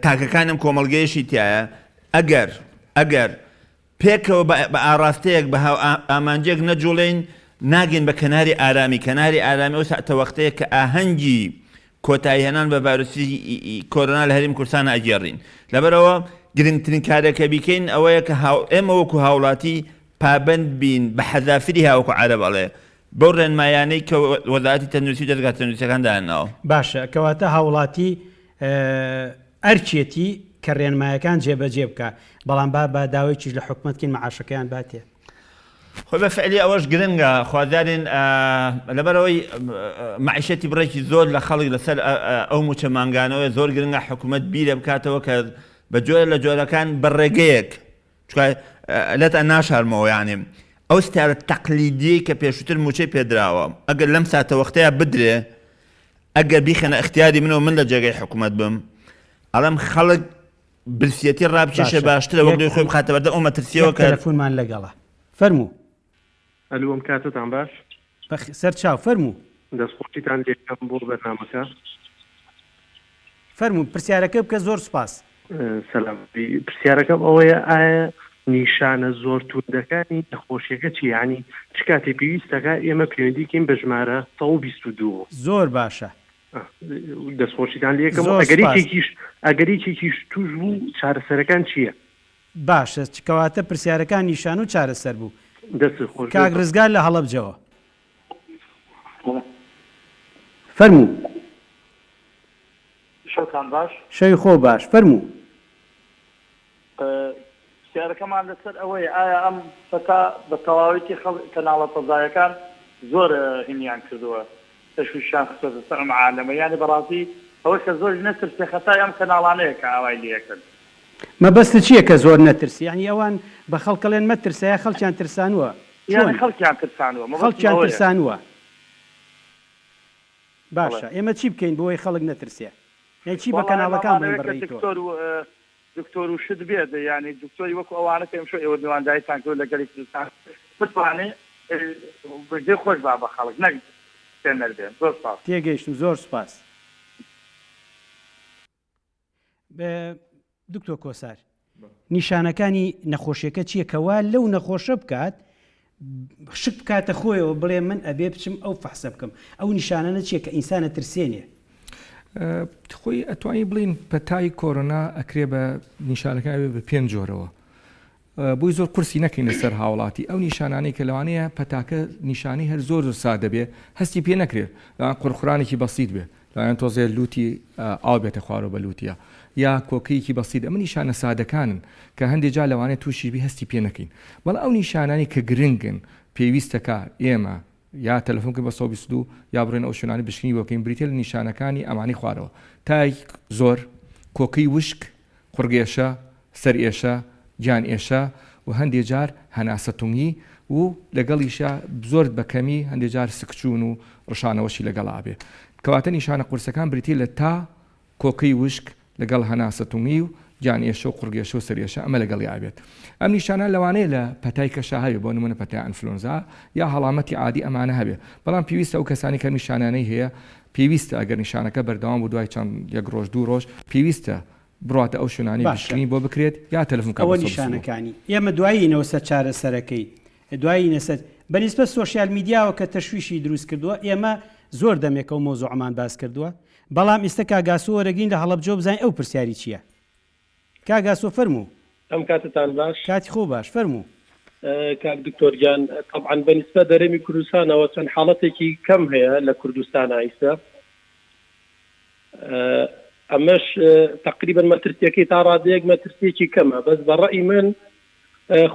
تاکەکانی ئەم کۆمەڵگەیەشی تیایە ئەگەر ئەگەر پێکەوە بە ئاڕاستەیەک بە هاو ئامانجێک نەجوڵێین ناگەین بە کەناری ئارامی، کەناری ئارامی ئەو ساتەوەختەیە کە ئاهەنگی کۆتاییهێنان بە ڤایرۆسی کۆرۆنا لە هەرێمی کوردستان ئەگێڕین. لەبەرئەوە گرنگترین کارێک کە بیکەین ئەوەیە کە ئێمە وەکو هاوڵاتی پابەند بین بە حەزافری هاوەکو عەرەب ئەڵێ بەو ڕێنمایانەی کە وەزارەتی تەندروستی و دەزگا تەندروستیەکان دایانناوە. باشە کەواتە هاوڵاتی ئەرکێتی کە ڕێنمایەکان جێبەجێ بکا، بەڵام با با داوەیەکیش لە حکومەت بکەین مەعاشەکەیان باتێ. خۆی بە فعلی ئەوەش گرنگە خوازیارین لەبەرئەوەی مەعیشەتی بڕێکی زۆر لە خەڵک لەسەر ئەو موچە مانگانەوەیە زۆر گرنگە حکومەت بیرە بکاتەوە کە بە جۆرە لە جۆرەکان بە ڕێگەیەک چونکە لێتان ناشارمەوە یانێ ئەو ستایلە تەقلیدیەی کە پێشووتر موچەی پێدراوە ئەگەر لەم ساتەوەختەیە بدرێ ئەگەر بیخەنە ئیختیاری منەوە من لە جێگەی حکومەت بم ئەڵێم خەڵک برسیەتی ڕابکێشێ باشە باشترە وەک یەک لەوەی خۆی بخاتە بەردەم ئەو مەترسیەوە یەک کە تەلەفونمان لەگەڵە فەرموو. ئەلو ئەم کاتەتان باش. بەخ سەر چاو فەرموو. دەست خۆشیتان لێکەم بۆ بەرنامەکە. فەرموو پرسیارەکە بکە زۆر سوپاس. سەلام پرسیارەکەم ئەوەیە ئایا نیشانە زۆر توندەکانی نەخۆشیەکە چیە یانی چ کاتێ پێویستەکا ئێمە پەیوەندی کەین بە ژمارە 122 زۆر باشە دەستخۆشیتان لێکەم زۆر ئەگەر سوپاس. یەکێکیش ئەگەر یەکێکیش توش بوو چارەسەرەکان چییە؟ باشە کەواتە پرسیارەکان نیشان و چارەسەر بوو. دەستت خۆش بێت. کاک ڕزگار لە هەڵەبجەوە. فەرموو. شەوتان باش. شەوی خۆو باش. فەرموو. پرسیارەکەمان لەسەر ئەوەیە ئایا ئەم پەتا بە تەواویتی خەڵک کەناڵە فەزایەکان زۆر هینیان کردووە تەشویشیان خستۆتە سەر ئەم عالەمە یانی بەڕاستی ئەوەی کە زۆریش نەترسێ خەتای ئەم کەناڵانەیە کە ئاوای لێکەن. مەبەستت چیە کە زۆر نەترسی یانی ئەوان بە خەڵک ئەڵێن مەترسە یا خەڵکیان ترسانوە یانی چۆن خەڵکیان ترسانوە مەبەستم خەڵکیان ئەوەیە. ترسانوە بەڵێ. باشە ئێمە چی بکەین بۆی خەڵک نەترسێ یانی چی بە وەڵا ئێمە کەناڵەکان بڵێین ئەمانەوێ بە کە ڕێی تۆ. دکتۆر و دکتۆر و شت بێت یانی دکتۆری وەکو ئەوانە کە ئیمشەو ئێوە میوانداریتان کردوە لە گەلی کوردستان بتوانێ مژدەی خۆش با بە خەڵک نەک ترسێنەر بێ زۆر سوپاس. تێگەیشتم زۆر سوپاس. دکتۆر کۆسار نیشانەکانی نەخۆشیەکە چییە کە وا لەو نەخۆشە بکات شک بکاتە خۆیەوە بڵێ من ئەبێ بچم ئەو فەحسە بکەم ئەو نیشانانە چییە کە ئینسانە ترسێنێ؟ خۆی ئەتوانی بڵین پەتای کۆرۆنا ئەکرێ بە نیشانەکان بە پێنج جۆرەوە بۆی زۆر قورسی نەکەینە سەر هاوڵاتی ئەو نیشانانەی کە لەوانەیە پەتاکە نیشانەی هەر زۆر زۆر سادە بێ هەستی پێ نەکرێت لەوان قڕخورانێکی بەسیت بێ لەوانە تۆزێ لوتی ئاو بێتە خوارەوە بە لوتیە یا کۆکەیەکی بەسیت ئەمە نیشانە سادەکانن کە هەندێک جار لەوانەیە تووشی بی هەستی پێ نەکەین بەڵام ئەو نیشانانەی کە گرنگن پێویستەکە ئێمە. یا تەلەفۆن بکەین بە 122 یا بڕۆین ئەو شوێنانەی پشکنینی بۆ بکەین بریتیە لە نیشانەکانی ئەمانەی خوارەوە تای زۆر، کۆکەی وشک، قوڕگئێشە، سەرئێشە، گیان ئێشە و هەندێ جار هەناسە تونگی و لەگەڵیشا زۆر بە کەمی هەندێ جار سکچوون و ڕشانەوەشی لەگەڵا بێ. کەواتە نیشانە قورسەکان بریتیە لە تا، کۆکەی وشک لەگەڵ هەناسە تونگی و گیان ئێشە و قوڕگێشە و سەرئێشە ئەمە لەگەڵیا بێت. ئەم نیشانە لەوانەیە لە پەتای کەشا هەبێ بۆ نمونە پەتای ئەنفلۆنزا یا هەڵامەتی عادی ئەمانە هەبێ بەڵام پێویستە ئەو کەسانی کە ئەم نیشانانەی هەیە پێویستە ئەگەر نیشانەکە بەردەوام بوو دوای چەند یەک ڕۆژ دوو ڕۆژ پێویستە بڕواتە ئەو شوێنانەی باشە پشکنین بۆ بکرێت یا تەلەفون بکات ئەوە بە 122. نیشانەکانی ئێمە دوایینەوە سەر چارەسەرەکەی دوایینە سەر بە نیسبەت سۆشیال میدیاوە کە تەشویشی دروست کردووە ئێمە زۆر دەمێکە ئەو مەوزوعەمان باس کردووە بەڵام ئیستە کاک ئاسۆ وەرەگرین لە هەڵەبجەوە بزانین ئەو پرسیاری چییە کاک ئاسۆ فەرموو. ئەم کاتەتان باش. کاتی خۆو باش فەرموو. کاک دکتۆر گیان تەبعەن بە نیسبەت هەرێمی کوردستانەوە چەند حاڵەتێکی کەم هەیە لە کوردستانا ئیستا ئەمەش تەقریبەن مەترسیەکەی تا ڕادەیەک مەترسیەکی کەمە بەس بە ڕەئی من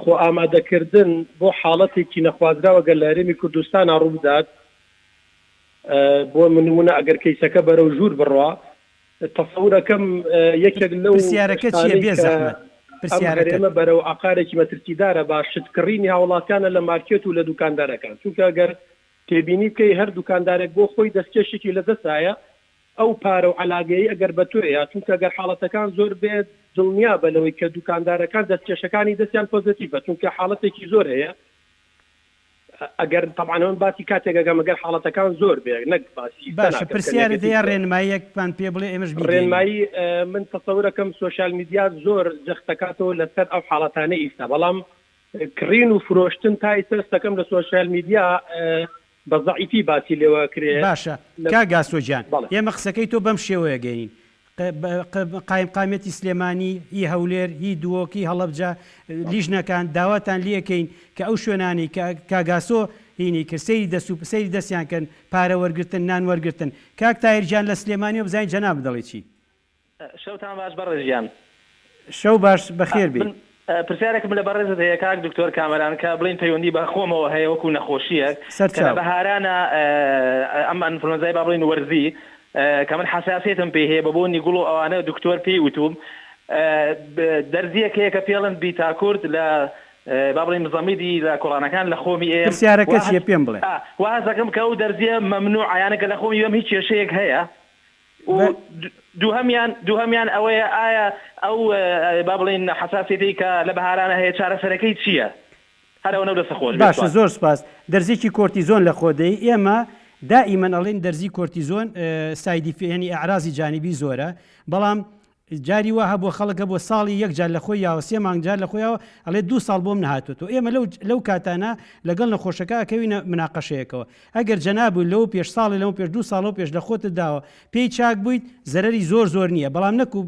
خۆ ئامادەکردن بۆ حاڵەتێکی نەخوازراوە گەر لە هەرێمی کوردستانا ڕووبدات بۆ نمونە ئەگەر کەیسەکە بەرەو ژوور بڕوا تەسەورەکەم یەکێک لەو پرسیارەکە چییە شتانەی بێ کە زەحمەت ئەم پرسیارەکەت. هەرێمە بەرەو ئاقارێکی مەترسیدارە با شت کڕینی هاوڵاتیانە لە مارکێت و لە دوکاندارەکان چونکە گەر تێبینی بکەی هەر دوکاندارێک بۆ خۆی دەستکێشێکی لە دەستایە ئەو پارە و عەلاگەی ئەگەر بە تۆیە چونکە گەر حاڵەتەکان زۆر بێت دڵنیابە لەوەی کە دوکاندارەکان دەستکێشەکانی دەستیان پۆزەتیڤە چونکە حاڵەتێکی زۆر هەیە ئەگەر تەبعەن من باسی کاتێک ئەکەم ئەگەر حاڵەتەکان زۆر بێ نەک باسی ئیستا باشە ناکەم کە پرسیارت نێگەتیڤ هەیە بێ. ڕێنماییەکمان پێ بڵێ ئێمەش بیگەینین. ڕێنمایی من تەسەورەکەم سۆشیال میدیا زۆر جەخت دەکاتەوە لەسەر ئەو حاڵەتانەی ئیستا بەڵام کڕین و فرۆشتن تا ئیستا هەستەکەم لە سۆشیال میدیا بە زەعیفی باسی لێوە ئەکرێ باشە لە کاک ئاسۆ گیان بەڵێ. ئێمە قسەکەی تۆ بەم شێوەیە گەینین قایمقامیەتی سلێمانی، هی هەولێر، هی دهۆک، هی هەڵەبجە، لیژنەکان داواتان لێکەین کە ئەو شوێنانەی کە کاک ئاسۆ هینی کرد سەیری دەست و سەیری دەستیان کەن پارە وەرگرتن نان وەرگرتن کاک تاهیر گیان لە سلێمانیەوە بزانین جەنابت دەڵێی چی؟ شەوتان باش بەڕێز گیان. شەو باش بەخێر بێی. من پرسیارێکم لە بەڕێزت هەیە کاک دکتۆر کامەران کە بڵێین پەیوەندی بە خۆمەوە هەیە وەکو نەخۆشیەک کە لە سەرچاو. بەهارانە ئەم ئەنفلۆنزای با بڵێین وەرزی کە من حەساسیەتم پێی هەیە بە بۆنی گوڵ و ئەوانە دکتۆر پێی وتوم دەرزیەک هەیە کە پێڵن بیتاکورد لە با بڵێین مزەمیدی لە کۆڵانەکان لە خۆمی ئێم پرسیارەکە چیە پێم بڵێ. وا هەست دەکەم کە ئەو دەرزیە مەمنوعە یانە کە لە خۆمی بەم هیچ کێشەیەک هەیە و دووهەمیان دووهەمیان ئەوەیە ئایا ئەو با بڵێین حەساسیەتەی کە لە بەهارانە هەیە چارەسەرەکەی چییە؟ هەر ئەوەنە و دەستت خۆش بێت باشە سوپاس. زۆر سوپاس. دەرزیەکی کۆرتیزۆن لە خۆ دەی ئێمە دائیمەن ئەڵێین دەرزی کۆرتیزۆن side effect یانی ئەعرازی جانبی زۆرە بەڵام جاری وا هەبووە خەڵک هەبووە ساڵی یەک جار لە خۆی یاوە سێ مانگ جار لە خۆی یاوە ئەڵێ دوو ساڵ بۆم نەهاتووەتەوە ئێمە لەو لەو کاتانە لەگەڵ نەخۆشەکە ئەکەوینە مناقەشەیەکەوە ئەگەر جەنابت لەوە پێش ساڵێ لەمە پێش دوو ساڵەوە پێش لە خۆتت داوە پێی چاک بوویت زەرەری زۆر زۆر نییە بەڵام نەکو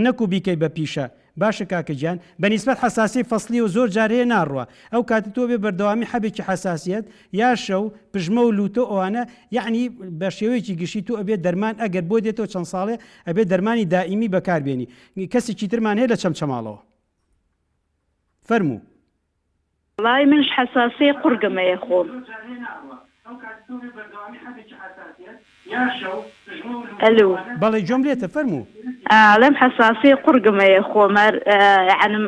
نەکو بیکەی بە پیشە باشە کاکە گیان بە نیسبەت حەساسی فەسلیەوە زۆر جار هەیە ناڕوا ئەو کاتە تۆ بێ بەردەوامی حەبێکی حەساسیەت یا شەو پژمە و لوتە و ئەوانە یەعنی بە شێوەیەکی گشتی تۆ ئەبێ دەرمان ئەگەر بۆ دێتەوە چەند ساڵێ ئەبێ دەرمانی دائیمی بەکار بێنی کەسێکی ترمان هەیە لە چەمچەماڵەوە فەرموو. وەڵای منش حەساسیەی قوڕگم هەیە خۆم. ئەلو. بەڵێ گوێم لێتە فەرموو. ئەڵێم حەساسیەی قوڕگم هەیە خۆم هەر یەعنم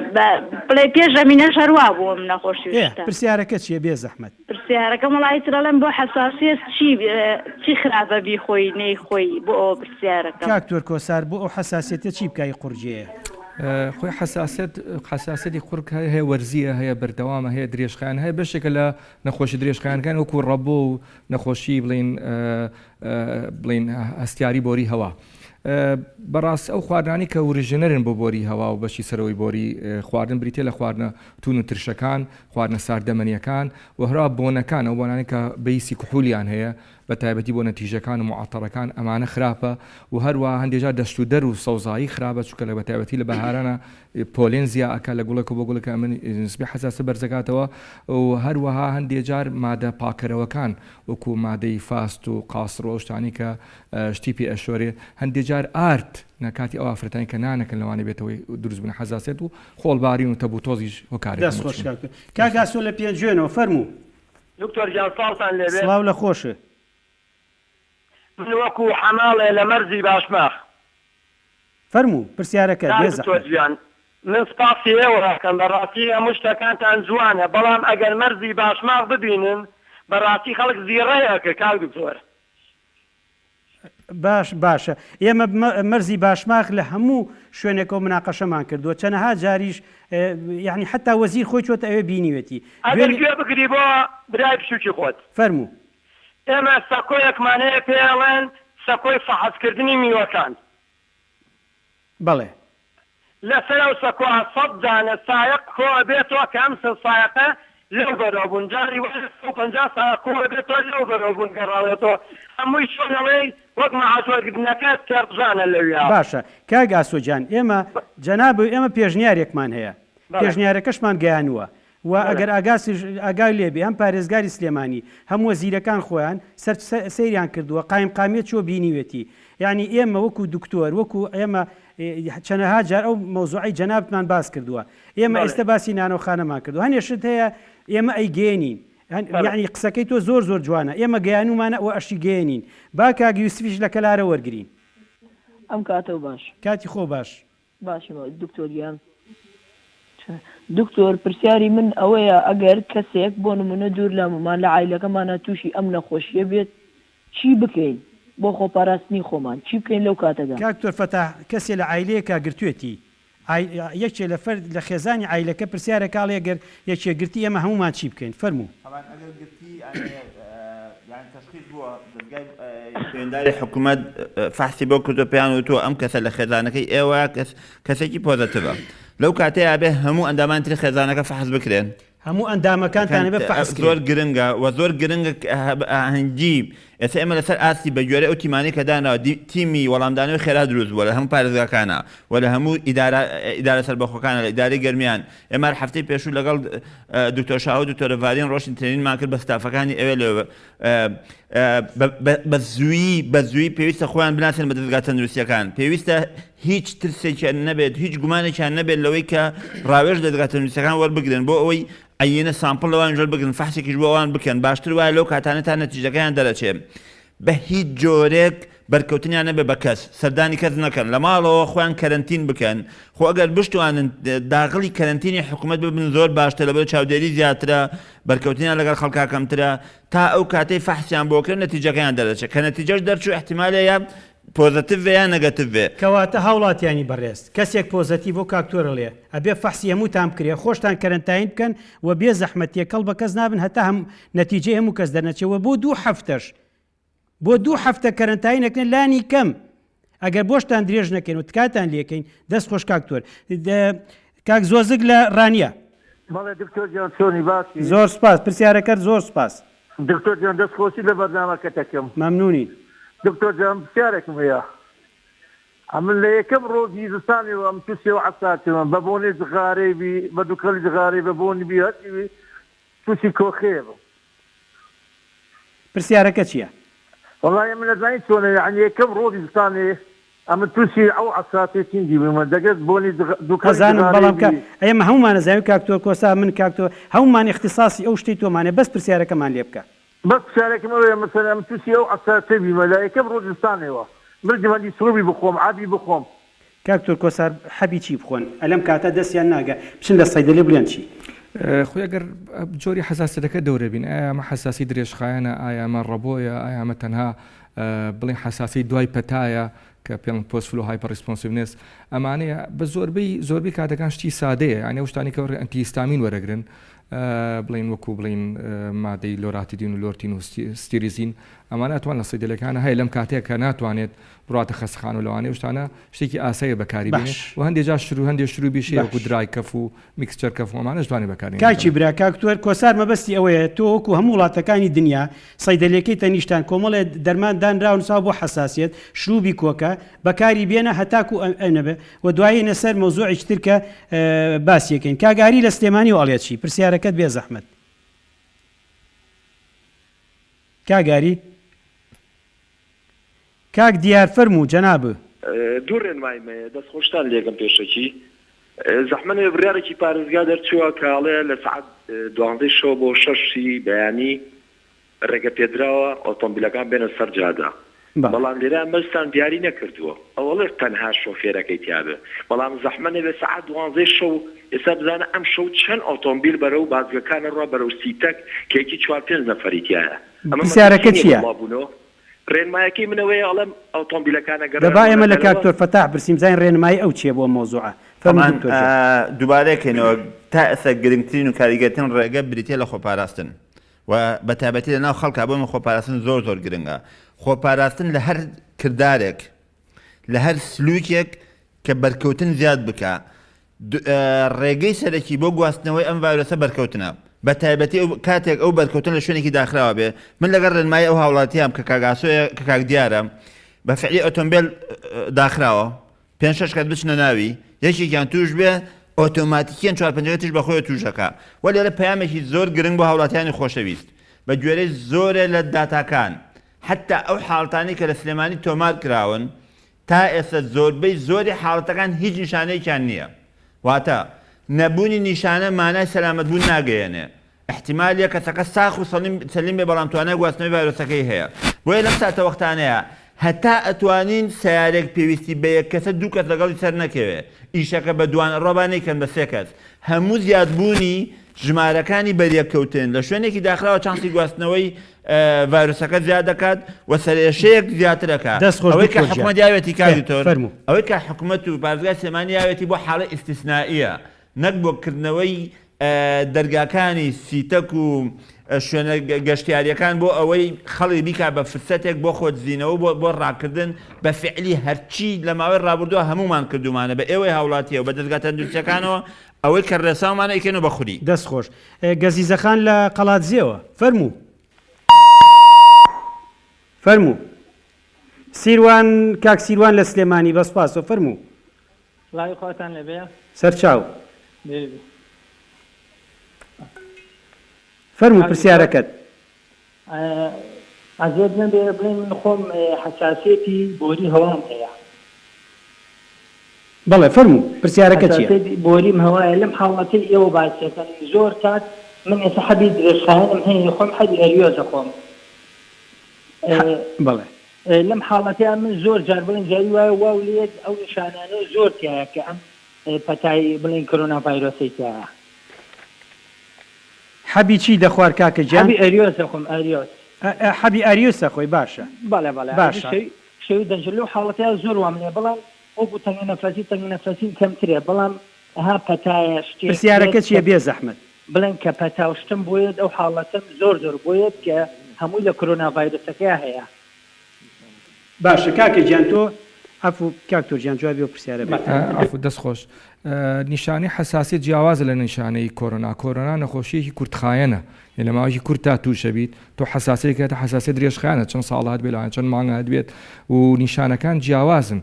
بڵێ پێش ئەمینەش هەر وا بووم نەخۆشی و ئێ شتە. پرسیارەکە چیە بێ زەحمەت. پرسیارەکەم وەڵا ئیتر ئەڵێم بۆ حەساسیەت چی چی خراپە بیخۆی نەیخۆی بۆ ئەوە پرسیارەکەم. کاک تۆر کۆسار بۆ ئەو حەساسیەتە چی بکا ی قوڕگێیە؟ خۆی حەساسیەت حەساسیەتی قوڕگ هەیە وەرزیە هەیە بەردەوامە هەیە درێژخایەن هەیە بەشێکە لە نەخۆشی درێژخایەنەکان وەکو ڕەبۆ و نەخۆشی بڵین بڵین هەستیاری بۆری هەوا بەڕاست ئەو خواردنانی کە ورژێنەرن بۆ بۆری هەوا و بەشی سەرەوەی بۆری خواردن بریتە لە خواردنە تون و ترشەکان خواردنە ساردەمەنیەکان و هەرا بۆنەکان ئەو بۆنانەی کە base ی کحولیان هەیە بە تایبەتی بۆنە تیژەکان و معەتەرەکان ئەمانە خراپە و هەروەها هەندێ جار دەشت و دەر و سەوزایی خراپە چونکە لە بە تایبەتی لە بەهارانە pollen زیا ئەکا لە گوڵێک و بۆ گوڵێک ئەمن نسبی حەساسە بەرزەکاتەوە و هەروەها هەندێ جار مادە پاکەرەوەکان وەکو مادەی فاست و قاسڕ و ئەو شتانەی کە شتی پێ ئەشۆرێ هەندێ جار ئارد نە کاتی ئەو ئافرەتانی کە نانەکەن لەوانەیە بێتە هۆی دروستبوونی حەساسیەت و خۆڵبارین و تەپ و تۆزیش هۆکارێکن دەست بۆ خۆش چوون. کاک کاک ئاسۆ لە پێنجوێنەوە فەرموو. دکتۆر گیان سڵاوتان لێبێ. سڵاو لە خۆشت. من وەکو حەماڵێ لە مەرزی باشماخ. فەرموو پرسیارەکەت کاک بێ دکتۆر زەحمەت. گیان من سپاسی ئێوە ئەکەم بەڕاستی هەموو شتەکانتان جوانە بەڵام ئەگەر مەرزی باشماخ ببینن بەڕاستی خەڵک زیڕەی ئەکرد کاک دکتۆر. باش باشە ئێمە مەرزی باشماخ لە هەموو شوێنێکەوە مناقەشەمان کردووە چەنەها جاریش یعنی حتا وەزیر خۆی چۆتە ئەوێ بینیوێتی ئەگەر گوێ بگری بۆ برای بچوکی خۆت. فەرموو. ئێمە سەکۆیەکمان هەیە پێی ئەڵێن سەکۆی فەحس کردنی میوەکان. بەڵێ. لەسەر ئەو سەکۆە سەد دانە سایەق کۆ ئەبێتەوە کە ئەم سەد سایەقە لەو بەرەو بوون جاری وایە 150 سایەق کۆ ئەبێتەوە لەو بەرەو بوون گەڕاوەتەوە هەمووی چۆن ئەڵێی وەک مەعاش وەرگرتنەکە تێڕژانە لەویا. باشە کاک ئاسۆ گیان ئێمە جەنابت ئێمە پێشنیارێکمان هەیە پێشنیارەکەشمان گەیانووە و ئەگەر ئاگاسیش ئاگای لێ بێ هەم پارێزگاری سلێمانی هەم وەزیرەکان خۆیان سەر سەیریان کردووە قایمقامیەت چووە بینیوێتی یانی ئێمە وەکو دکتۆر وەکو ئێمە چەنەها جار ئەو مەوزوعەی جەنابتمان باس کردووە ئێمە ئێستا باسی نانۆخانەمان کردووە هەنێ شت هەیە ئێمە ئەیگەیەنین یعنی قسەکەی تۆ زۆر زۆر جوانە ئێمە گەیانومانە و ئەشی گەیەنین با کاک یوسفیش لە کەلارە وەرگرین. ئەم کاتەو باش. کاتی خۆ باش. باشە دکتۆر گیان. دکتۆر پرسیاری من ئەوەیە ئەگەر کەسێک بۆ نمونە دوور لەممان لە عایلەکەمانا توشی ئەم نەخۆشیە بێت چی بکەین بۆ خۆپاراستنی خۆمان چی بکەین لەو کاتەدا؟ کاک دکتۆر فەتاح کەسێ لە عایلەیەکا گرتوێتی عای یەکێ لە فەرد لە خێزانی عایلەکە پرسیارەکا ئەڵێ گەر یەکێ گرتی ئێمە هەموومان چی بکەین فەرموو. تەبعەن ئەگەر گرتی یانی تەشخیس بووە دەزگای پەیوەنداری حکومەت فەحسی بۆ کردووە پێیان وتووە ئەم کەسە لە خێزانەکەی ئێوە کەس کەسێکی positive ە لەو کاتەیا بێ هەموو ئەندامان تری خێزانەکە فەحس بکرێن. هەموو ئەندامەکانتان ئەبێ فەحس کرێن. زۆر گرنگە و زۆر گرنگە هەنگی ئێستا ئێمە لەسەر ئاستی بە گوێرەی ئەو تیمانەی کە دانراوە تیمی وەڵامدانەوەی خێرا دروست بووە لە هەموو پارێزگاکانە و لە هەموو ئیدارە ئیدارە سەربەخۆکانە لە ئیدارەی گەرمیان ئێمە هەر هەفتەی پێشوو لەگەڵ دکتۆر شاهۆ دکتۆرە ڤارین ڕۆشتین training مان کرد بە ستافەکانی ئەوێ لەوێ بە زوویی بە زوویی پێویستە خۆیان بناسێن بە دەزگا تەندروستیەکان پێویستە هیچ ترسێکیان نەبێت هیچ گومانێکیان نەبێت لەوەی کە ڕاوێژ دەزگا تەندروستیەکان وەربگرن بۆ ئەوەی عەینە sample لەوان وەربگرن فەحسێکیش بۆ ئەوان بکەن باشتر وایە لەو کاتانە تا نەتیجەکەیان دەرەچێ بە هیچ جۆرێک بەرکەوتنیان نەبێت بە کەس، سەردانی کەس نەکەن، لە ماڵەوە خۆیان کەرەنتین بکەن، خۆ ئەگەر بشتوانن داغڵی کەرەنتینی حکومەت ببن زۆر باشترە لەبەر چاودێری زیاترە، بەرکەوتنیان لەگەڵ خەڵکا کەمترە، تا ئەو کاتەی فەحسیان بۆ کرد نەتیجەکەیان دەرەچێت، کە نەتیجەش دەرچوو ئیحتیمالە یا positive بێ یا negative بێ. کەواتە هاوڵاتیانی بەڕێز کەسێک positive و کاک تۆر ئەڵێ ئەبێ فەحسی هەمووتان بکرێ خۆشتان کەرەنتاین بکەن و بێ زەحمەت تێکەڵ بە کەس نابن هەتا هەم نەتیجەی هەموو کەس دەرنەچێ وە بۆ دوو هەفتەش بۆ دوو هەفتە کەرەنتاین ئەکرێن لانی کەم ئەگەر بۆشتان درێژ نەکەین و تکاتان لێکەین دەست خۆش کاک تۆر کاک زۆزک لە ڕانیە. بەڵێ دکتۆر گیان چۆنی باشی؟ زۆر سوپاس پرسیارەکەت زۆر سوپاس. دکتۆر گیان دەست خۆشی لە بەرنامەکەت ئەکەم. مەمنونین. دکتۆر گیان پرسیارێکم هەیە ئەمن لە یەکەم ڕۆژی زستانێوە ئەم توشی ئەو عەساتمە بە بۆنی جغارەی بی بە دوکەڵی جغارەی بە بۆنی بی هەرچی بی توشی کۆخەیە بم. پرسیارەکە چیە؟ وەڵای ئەمن ئەزانی چۆنە یەعنی یەکەم ڕۆژی زستانێ ئەمن توشی ئەو عەساتەی سینگی بوومە دەگەت بۆنی دوکەڵی ئەزانم جغارەی بەڵام کە بی. ئێمە هەموومان ئەزانین کاک تۆر کۆسا من کاک تۆ هەموومان ئیختیساسی ئەو شتەی تۆمانە بەس پرسیارەکەمان لێ بکە. بەس پرسیارەکەم ئەوەیە مەسەلەن ئەمن توشی ئەو عەساتەی بیمە لە یەکەم ڕۆژی زستانێوە مردم هەندی شروبی بخۆم عەبی بخۆم. کاک تۆر کۆسار حەبی چی بخۆن ئەلەم کاتە دەستیان ناگا بچن لە سەیدەلی بڵێن چی. خۆی ئەگەر جۆری حەساسیەتەکە دەورە بین ئایا ئەمە حەساسی درێژخایەنە ئایا ئەمە ڕەبۆیە ئایا ئەمە تەنها بڵێن حەساسی دوای پەتایە کە پێڵن post flu hyper responsiveness ئەمانەیە بە زۆربەی زۆربەی کاتەکان شتی سادەیە یعنی ئەو شتانی کە antihistamine وەرەگرن بڵین وەکو بڵین مادەی loratadine و لۆرتین و cetirizine ئەمانە ئەتوان لە سەیدەلەکانە هەیە لەم کاتەیە کە ناتوانێت بڕاتە خەستەخانە و لەوانەیە ئەو شتانە شتێکی ئاساییە بەکاری بێنێ باش. و هەندێ جار شرو هەندێ شروبیش هەیە وەکو باش. dry cough و mixture cough و ئەمانەش توانێ بەکاری بێنێ کاکی بەڵێ. برا کاک تۆر کۆسار مەبەستی ئەوەیە تۆ وەکو هەموو وڵاتەکانی دنیا سەیدەلیەکەی تەنیشتان کۆمەڵێ دەرمان دانراوە نوسراوە بۆ حەساسیەت شروبی کۆکە بەکاری بێنە هەتاکو ئە نەبێ و دوایینە سەر مەوزوعێکی تر کە باسی ئەکەین کاک ئاری لە سلێمانیەوە ئەڵێ چی پرسیارەکەت بێ زەحمەت کاک ئاری. کاک دیار فەرموو جەناب. دوو ڕێنماییم هەیە دەست خۆشتان لێکەم پێشەکی. زەحمەت نەبێ بڕیارێکی پارێزگا دەرچووە کە ئەڵێ لە سەعات دوانزەی شەو بۆ شەشی بەیانی ڕێگە پێدراوە ئۆتۆمبیلەکان بێنە سەر جادە بەڵام لێرە مەرجتان دیاری نەکردووە ئەوەڵێ تەنها شۆفێرەکەی تیابێ بەڵام زەحمەت نەبێ سەعات دوانزەی شەو ئێستا بزانە ئەم شەو چەند ئۆتۆمبیل بەرەو بازگەکان ئەڕوا بەرەو سیتەک کە یەکی چوار پێنج نەفەری تیایە ئەمە پرسیارەکە مەترسی نیە چیە؟ بۆ بڵاوبوونەوە ڕێنمایەکەی من ئەوەیە ئەڵێم ئۆتۆمبیلەکان ئەگەر دە با ڕێنمونە ئێمە لە کاک دەرەوە. دکتۆر فەتاح پرسیم بزانین ڕێنمایی ئەو چیە بۆ ئەم مەوزوعە. فەرموو تەبعەن دکتۆر گیان. دووبارەی کەینەوە تا ئێستا گرنگترین و کاریگەرترین ڕێگە بریتیە لە خۆپاراستن و بە تایبەتی لە ناو خەڵکا بۆ من خۆپاراستن زۆر زۆر گرنگە خۆپاراستن لە هەر کردارێک لە هەر سلوکێک کە بەرکەوتن زیاد بکا ڕێگەی سەرەکی بۆ گواستنەوەی ئەم ڤایرۆسە بەرکەوتنە، بە تایبەتی ئەو کاتێک ئەو بەرکەوتن لە شوێنێکی داخراوە بێ، من لەگەڵ ڕێنمایی ئەو هاوڵاتییەم کە کاک ئاسۆیە کە کاک دیارە بە فعلی ئۆتۆمبێل داخراوە پێنج شەش کەس بچنە ناوی یەکێکیان توش بێ ئۆتۆماتیکیان چوار پەنجەکە توش بە خۆی توشەکە وە لێرە پەیامێکی زۆر گرنگ بۆ هاوڵاتیانی خۆشەویست بە گوێرەی زۆرێ لە داتاکان حتا ئەو حاڵتانی کە لە سلێمانی تۆمار کراون تا ئێستا زۆربەی زۆری حاڵەتەکان هیچ نیشانەیەکیان نییە. واتە نەبوونی نیشانە مانای سەلامەت بوون ناگەیەنێ. ئیحتیمالیە کەسەکە ساخ و سەلیم سەلیم بێ بەڵام توانای گواستنەوەی ڤایرۆسەکەی هەیە. بۆیە لەم ساتەوەختانەیا هەتا ئەتوانین سەیارەیەک پێویستی بە یەک کەسە دوو کەس لەگەڵی سەرنەکەوێ. ئیشەکە بە دوان ئەڕوا با نەیکەن بە سێ کەس. هەموو زیادبوونی ژمارەکانی بەریەککەوتن لە شوێنێکی داخراوە چانسی گواستنەوەی ڤایرۆسەکە زیاد دەکات و سەرئێشەیەک زیاتر ئەکا. دەست خۆش ئەوەی کە دکتۆر گیان. حکومەت یاوێتی کاک ئێ، دکتۆر، فەرموو. ئەوەی کە حکومەت و پارێزگای سلێمانی یاوێتی بۆ حاڵی ئیستیسنائیە نەک بۆ کردنەوەی دەرگاکانی سیتەک و شوێنە گەشتیاریەکان بۆ ئەوەی خەڵک بیکا بە فرسەتێک بۆ خۆدزینەوە بۆ بۆ ڕاکردن بە فعلی هەرچی لە ماوەی ڕابردووە هەموومان کردوومانە بە ئێوەی هاوڵاتیەوە بە دەزگا تەندروستیەکانەوە ئەوەی کە ڕێساومانە ئەیکەینەوە بە خوری. دەست خۆش. گەزیزەخان لە قەڵادزێوە. فەرموو. فەرموو. سیروان کاک سیروان لە سلێمانی بە سوپاسەوە فەرموو. سڵاوی خواتان لێبێ. سەرچاو. دێری. فەرموو کاک دکتۆر پرسیارەکەت. ئەزیەت نەبێ بڵێم من خۆم حەساسیەتی بۆری هەوام هەیە. بەڵێ فەرموو پرسیارەکە چیە؟ حەساسیەتی بۆریم هەوایە لەم حاڵەتەی ئێوە باسیەکەن زۆر کات من ئێستا حەبی درێژخایەنم هەیە خۆم حەبی ئەریۆز ئەخۆم بەڵێ. لەم حاڵەتەیا من زۆر جار بڵێن جاری وایە واو لێت ئەو نیشانانە زۆر تیایە کە ئەم پەتای بڵێن کۆرۆنا ڤایرۆسەی تیایە. حەبی چی دەخوار کاکە گیان؟ حەبی ئەریۆس دەخۆم ئەریۆس. حەبی ئەریۆس دەخۆی باشە. بەڵێ بەڵێ باشە. شەوی دەنجە لەو حاڵەتەیا زۆر وام لێ بەڵام وەکو تەنگە نەفەسی تەنگە نەفەسیم کەمترە بەڵام ها پەتایە شتێک پرسیارەکە بێت چیە کە بێ زەحمەت؟ بڵێن کە پەتا و شتم بۆیەت ئەو حاڵەتەم زۆر زۆر بۆیەت کە هەمووی لە کۆرۆنا ڤایرۆسەکەیا هەیە. باشە کاکە گیان تۆ عەفو کاک تۆر گیان جوابی ئەو پرسیارە بەیتەوە. عەفو دەست خۆش. نیشانەی حەساسیەت جیاوازە لە نیشانەی کۆرۆنا، کۆرۆنا نەخۆشیەکی کورتخایەنە یانی لە ماوەیەکی کورتدا توشەبیت، تۆ حەساسیەتێک هەتە حەساسیەت درێژخایەنە چەند ساڵە هەتبێت لەوانەیە چەند مانگە هەتبێت و نیشانەکان جیاوازن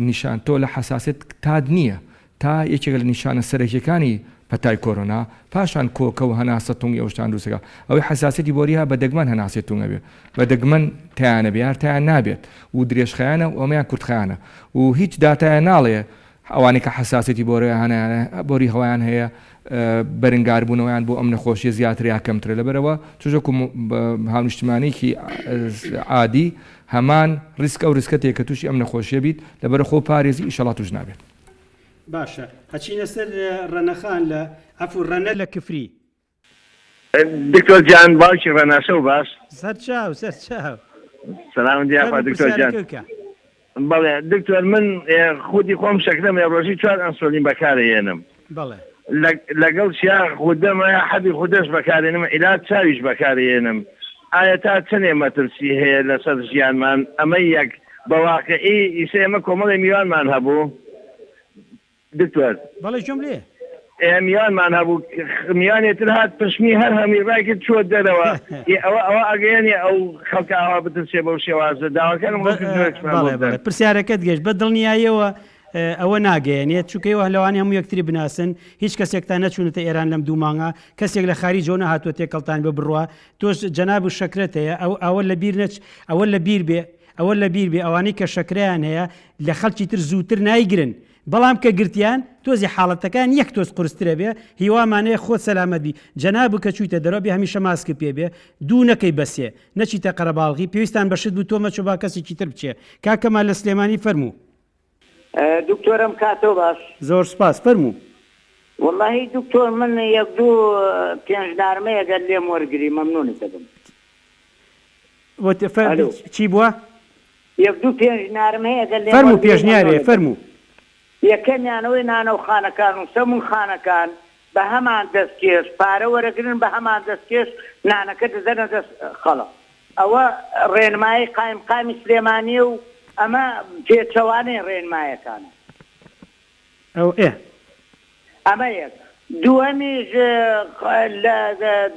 نیشان تۆ لە حەساسیەت تات نییە تا یەکێکە لە نیشانە سەرەکیەکانی پەتای کۆرۆنا، پاشان کۆکە و هەناسە تونگی ئەو شتانە دروست دەکات، ئەوەی حەساسیەتی بۆری هەیە بە دەگمەن هەناسەی تونگ ئەبێت، بە دەگمەن تایان ئەبێت یان تایان نابێت و درێژخایەنە و ئەمەیان کورتخایەنە و هیچ داتایە ناڵێ ئەوانەی کە حەساسیەتی بۆری هەوایان هەیە بەرنگاربوونەوەیان بۆ ئەم نەخۆشیە زیاترە یا کەمترە لەبەرئەوە چونکە وەکو هاونیشتمانیەکی عادی هەمان ریسک ئەو ریسکەت هەیە کە تووشی ئەم نەخۆشیە بیت لەبەرئ خۆ پارێزی ئیشەڵا تووش نابێت. باشە ئەچینە سەر ڕەنەخان لە عەفو ڕەنە لە کفری. دکتۆر گیان باوکی ڕەنا شەو باش. سەرچاو سەرچاو. سلام یاخوا فەرموو دکتۆر گیان. پرسیارەکە بکە. بەڵێ دکتۆر من خودی خۆم شەکرەم هەیە ڕۆژی چوار ئەنسۆلین بەکارەیەنم بەڵێ. لەگەڵ چیا غودەم هەیە حەبی غودەش بەکارێنم عیلاج چاویش بەکارەیەنم ئایا تا چەنێ مەترسی هەیە لەسەر ژیانمان ئەمە یەک بە واقعی ئیسە ئێمە کۆمەڵێ میوانمان هەبوو دکتۆر. بەڵێ گوێم لێیە. ئێ میوانمان هەبوو میوانێ تر هات پشمی هەر هەمووی ڕایکرد چووە دەرەوە ئێ ئەوە ئەوە ئەگەیەنێ ئەو خەڵکە ئاوا بترسێ بەو شێوازە داواکارم ڕوونکردنەوەیەکمان بۆ بەڵێ بدەن. بەڵێ پرسیارەکەت گەشت بە دڵنیاییەوە ئەوە ناگەیەنێت چونکە ئێوە لەوانەیە هەموو یەکتری بناسن هیچ کەسێکتان نەچوونەتە ئێران لەم دوو مانگە کەسێک لە خاریجەوە نەهاتووە تێکەڵتان بێ بڕوا تۆش جەناب و شەکرەت هەیە ئەو ئەوە لەبیر نەچ ئەوە لەبیر بێ ئەوە لەبیر بێ ئەوانەی کە شەکرەیان هەیە لە خەڵکی تر زووتر نایگرن. بەڵام کە گرتیان تۆزی حاڵەتەکان یەک تۆز قورسترە بێ هیوامان هەیە خۆت سەلامەت بی جەنابت کە چویتە دەرەوە بێ هەمیشە ماسکت پێ بێ دوو نەکەی بە سێ نەچیتە قەرەباڵغی پێویستان بە شت بوو تۆ مەچۆ با کەسێکی تر بچێ کاک کەمال لە سلێمانی فەرموو. دکتۆر ئەم کاتەو باش. زۆر سوپاس فەرموو. وەڵاهی دکتۆر من یەک دوو پێنجنارمەیە گەر لێم وەرگری مەمنونت دەبم. وت فە ئەلو. چی بووە؟ یەک دوو پێشنیارم هەیە گەر لێم فەرموو وەرگری پێشنیارێ مەمنونت دەبم. فەرموو. یەکەمیان ئەوەی نانەوخانەکان و سەمونخانەکان بە هەمان دەستکێش پارە وەرەگرن بە هەمان دەستکێش نانەکە دەدەنە دەست خەڵک ئەوە ڕێنمایی قایمقامی سلێمانیە و ئەمە پێچەوانەی ڕێنمایەکانە. ئەو ئێ. ئەمە یەک. دووەمیش لە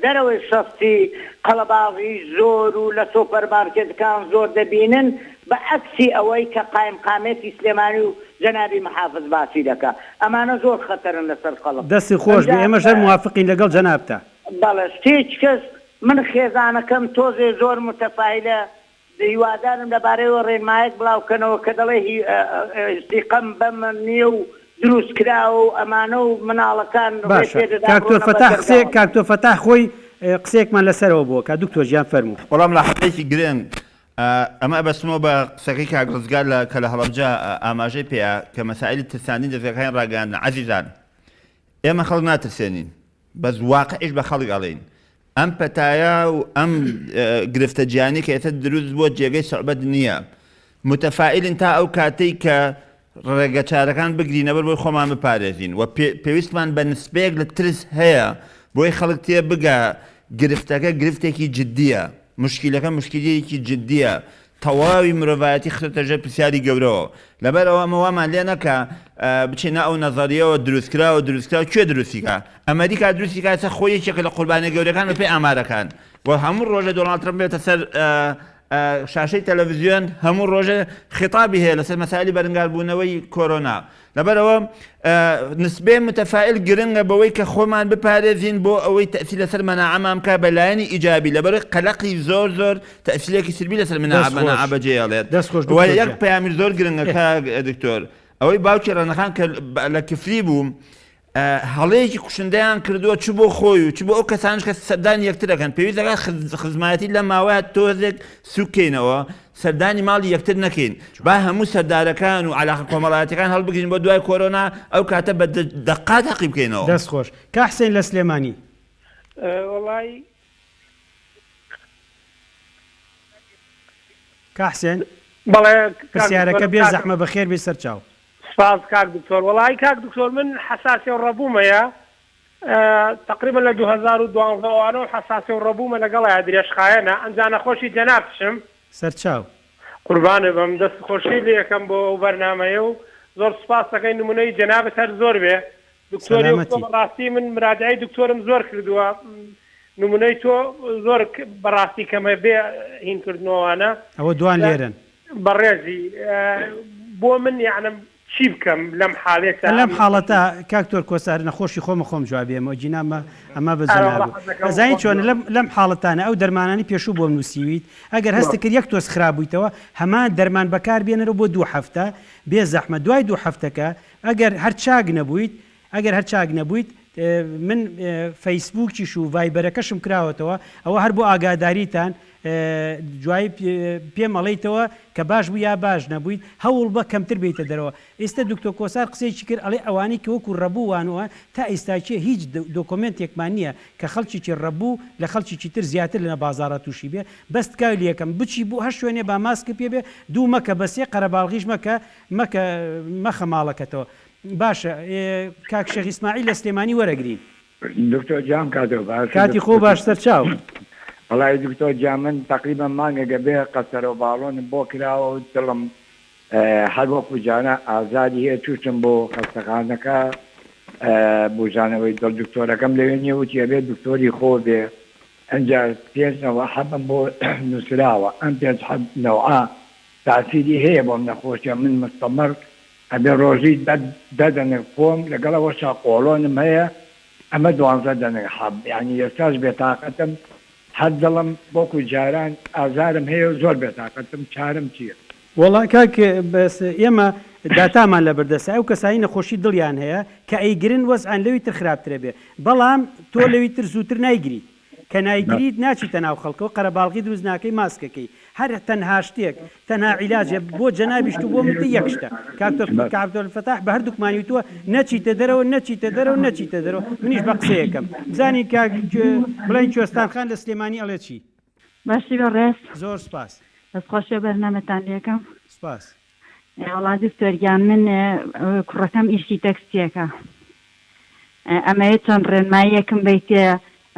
دەرەوەی شەستی قەڵەباڵغی زۆر و لە سۆپەرمارکێتەکان زۆر دەبینن بە عەکسی ئەوەی کە قایمقامێتی سلێمانی و جەنابی محافز باسی دەکا. ئەمانە زۆر خەتەرن لەسەر خەڵک. دەستت خۆش بێ ئەمجا ئێمەش هەر موافقین لەگەڵ جەنابتا. بەڵێ شتێکی کەس من خێزانەکەم تۆزێ زۆر متەفایلە هیوادارم لەبارەیەوە ڕێنمایەک بڵاوکەنەوە کە دەڵێ هی سیقەم بەم نییە و دروست کراوە و ئەمانە و مناڵەکان ڕێ باشە پێ دەدات کاک تۆر ڕۆنە بە فەتاح قسەیەک دەرگاوە. کاک تۆر فەتاح خۆی قسەیەکمان لەسەرەوە بووە کا دکتۆر گیان فەرموو. وەڵا ملاحەزەیەکی گرنگ ئەمە ئەبەستمەوە بە قسەکەی کاک ڕزگار لە کە لە هەڵەبجە ئاماژەی پێیا کە مەسائیلی ترساندنی دەزگاکانی ڕاگەیاندن عەزیزان ئێمە خەڵک ناترسێنین بەس واقعیش بە خەڵک ئەڵێین ئەم پەتایە و ئەم گرفتە جیهانی کە ئێستا دروست بووە جێگەی سوعبەت نییە. متەفائیلین تا ئەو کاتەی کە ڕێگەچارەکان بگرینەبەر بۆی خۆمان بپارێزین و پێویستمان بە نسبەیەک لە ترس هەیە بۆی خەڵک تێ بگا گرفتەکە گرفتێکی جدییە، موشکیلەکە موشکیلەیەکی جدییە، تەواوی مرۆڤایەتی خستۆتە ژێر پرسیاری گەورەوە. لەبەر ئەوە ئەمە وامان لێ نەکا بچینە ئەو نەزەریەوە دروستکراوە دروستکراوە کوێ دروستی کا؟ ئەمەریکا دروستی کا ئێستا خۆی یەکێکە لە قوربانیە گەورەکان بەپێی ئامارەکان و هەموو ڕۆژێ دۆناڵد ترەمپ بێتە سەر شاشەی تەلەڤزیۆن هەموو ڕۆژێ خیتابی هەیە لەسەر مەسائلی بەرنگاربوونەوەی کۆرۆنا. لەبەرئەوە نسبەی متفائل گرنگە بەوەی کە خۆمان بپارێزین بۆ ئەوەی تەئسیر لەسەر مەناعەمان بکات بە لایەنی ئیجابی لەبەرئەوەی قەلەقی زۆر زۆر تەئسیرێکی سلبی لەسەر مەناعە دەست خۆش مەناعە بەجێیەڵێت دەست خۆش و دکتۆر یەک گیان. پەیامیش زۆر گرنگە ئێ. کاک دکتۆر ئەوەی باوکی ڕەنەخان کە لە کفری بوو هەڵەیەکی کوشندەیان کردووە چ بۆ خۆی و چ بۆ ئەو کەسانش کە سەردانی یەکتر دەکەن پێویست دەکات خزمایەتی لەم ماوەیە تۆزێک سوک کەینەوە سەردانی ماڵی یەکتر نەکەین با هەموو سەردارەکان و علاقە کۆمەڵایەتەکان هەڵبگرین بۆ دوای کۆرۆنا ئەو کاتە بە دەقات هەقی بکەینەوە. دەست خۆش. کا حسین لە سلێمانی. وەڵای. کا حسێن. بەڵێ پرسیارەکە بێ زەحمە بەخێر بێی سەرچاو. سپاس کاک دکتۆر وەڵایی کاک دکتۆر من حەساسیە و ڕەبووم هەیە تەقریبەن لە 2012 ئەوانەوە حەساسیە و ڕەبوومە لەگەڵیا درێژخایەنە ئەنجا نەخۆشی جەنابتشم. سەرچاو. قوربانت بم دەست خۆشی لێکەم بۆ ئەو بەرنامەیە و زۆر سوپاست دەکەین نمونەی جەنابت هەر زۆر بێ دکتۆری وەک تۆ سەلامەتی. بەڕاستی من مراجعەی دکتۆرم زۆر کردووە نمونەی تۆ زۆر بەڕاستی کەمە بێ هین کردنەوانە ئەوە دوان لێرەن. بەڕێزی بۆ من یەعنم چی بکەم لەم حالێتە لەم حاڵەتە کاک تۆر کۆسار نەخۆشی خۆمە خۆم جواب بێمەوە گینا مە ئەمە بە جەنابو ئەزانی چۆنە لەم لەم حاڵەتانە ئەو دەرمانانی پێشوو بۆم نووسیویت ئەگەر هەستت کرد یەک تۆز خراپ بوویتەوە هەمان دەرمان بەکار بێنەرەوە بۆ دوو هەفتە بێ زەحمەت دوای دوو هەفتەکە ئەگەر هەر چاک نەبوویت ئەگەر هەر چاک نەبوویت من فەیسبووکیش و ڤایبەرەکەشم کراوەتەوە ئەوە هەر بۆ ئاگاداریتان دوایی پێم ئەڵێیتەوە کە باش بوو یا باش نەبوویت هەوڵ بە کەمتر بێیتە دەرەوە ئیستە دکتۆر کۆسار قسەیەکی کرد ئەڵێ ئەوانەی کە وەکو ڕەبوو وان و تا ئیستاکێ هیچ دۆکۆمێنتێکمان نییە کە خەڵکێکی ڕەبوو لە خەڵکێکی تر زیاتر لە بازاڕا تووشی بێ بەس تکای لێکەم بچی بۆ هەر شوێنێ با ماسکت پێ بێ دوو مەکە بە سێ قەرەباڵغیش مەکە مەکە مەخە ماڵەکەتەوە باشە کاک شێخ ئیسماعیل لە سلێمانی وەرەگرین. دکتۆر گیان کاتۆ باش کاتی خۆو باش سەرچاو. وەڵایی دکتۆر گیان من تەقریبەن مانگێکە بێ قەسەرەو باڵۆنم بۆ کراوە و دڵم هەر وەکو جاران ئازاری هەیە چووشم بۆ خەستەخانەکە بوژانەوەی دڵ دکتۆرەکەم لەوێ نیە وتی ئەبێ دکتۆری خۆ بێ ئنجا پێنج نەوع حەبم بۆ نوسراوە ئەم پێنج حەب نەوعە تاسیری هەیە بۆم نەخۆشیە من مستەمەڕ ئەبێ ڕۆژی دە دە دەنک بخۆم لەگەڵ ئەوەشا قۆڵۆنم هەیە ئەمە دوانزە دەنک حەب یانی ئێستاش بێتاقەتم هەر دڵم وەکو جاران ئازارم هەیە و زۆر بێتاقەتم چارم چیە؟ وەڵا کاک بەس ئێمە. داتامان لەبەردەستە ئەو کەسانی نەخۆشی دڵیان هەیە کە ئەیگرن وەزعیان لەوی تر خراپترە بێ بەڵام تۆ لەوی تر زووتر نایگریت کە نایگریت ناچیتە ناو خەڵکەوە قەرەباڵغی دروست ناکەی ماسکەکەی هەر تەنها شتێک تەنها عیلاجێ بۆ جەنابیشت و بۆ من یەک شتە کاک کاک عەبدولفەتاح بە هەردووکمانی وتووە نەچیتە دەرەوە نەچیتە دەرەوە نەچیتە دەرەوە منیش بە قسەیەکەم بزانین کاک بڵێن کوێستان خان لە سلێمانی ئەڵێ چی؟ باشی بەڕێز. زۆر سوپاس. دەست خۆشی بەرنامەتان لێکەم. سوپاس. وەڵا دکتۆر گیان من کوڕەکەم ئیشی تەکسیەکە ئەمەوێت چەند ڕێنماییەکم بەیتێ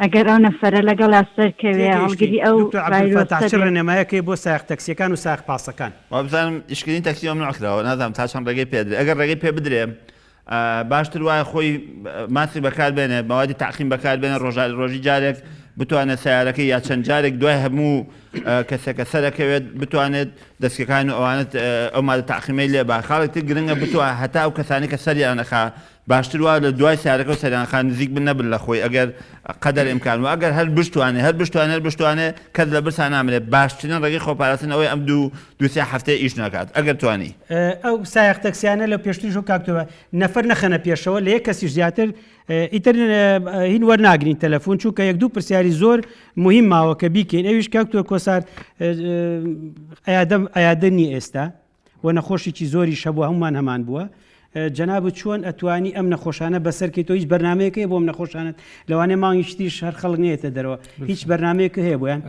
ئەگەر ئەو نەفەرە لەگەڵا سەرکەوێ تێگەیشتین هەڵگری ئەو دکتۆر عەبدولفەتاح ڤایرۆسە چ بێت. ڕێنمایەک هەیە بۆ سایەق تەکسیەکان و سایەق پاسەکان؟ وابزانم ئیشکردنی تەکسی مەمنوع کراوە نازانم تا چەند ڕێگەی پێ ئەدرێ ئەگەر ڕێگەی پێ بدرێ باشتر وایە خۆی ماسک بەکار بێنێ مەوادی تەعقیم بەکار بێنێ ڕۆژ ڕۆژی جارێک بتوانێت سیارەکەی یا چەند جارێک دوای هەموو کەسێکە سەرەکەوێت بتوانێت دەستەکان و ئەوانت ئەو مادە تەعقیمەی لێ با خاڵێک تر گرنگە بتوان هەتا ئەو کەسانی کە سەریان ئەخا باشتر وا لە دوای سیارەکە و سەریان خان نزیک بن نەبن لە خۆی ئەگەر قەدەر ئیمکان و ئەگەر هەر بشتوانێ هەر بشتوانێ هەر بشتوانێ کەس لە برسا نامرێ باشترین ڕێگەی خۆپاراستن ئەوەی ئەم دوو دوو سێ هەفتەیە ئیش ناکات ئەگەر توانی. ئەو سایەق تەکسیانە لە پێشتریش و کاک تۆ نەفەر نەخەنە پێشەوە لە یەک کەسیش زیاتر ئیتر هین وەرناگرین تەلەفۆن چونکە یەک دوو پرسیاری زۆر مهم ماوە کە بیکەین ئەویش کاک تۆ کۆسار ئەیادەم ئەیادە نییە ئێستا و نەخۆشیی زۆریش هەبووە هەمومان هەمان بووە جەنابت چۆن ئەتوانی ئەم نەخۆشانە بەسەر کەی تۆ هیچ بەرنمەیەک هەیە بۆ ئەم نەخۆشانت لەوانەیە مانگیش تریش هەر خەڵک نێتە دەرەوە هیچ بەرنمەیەک هەیە بۆیان؟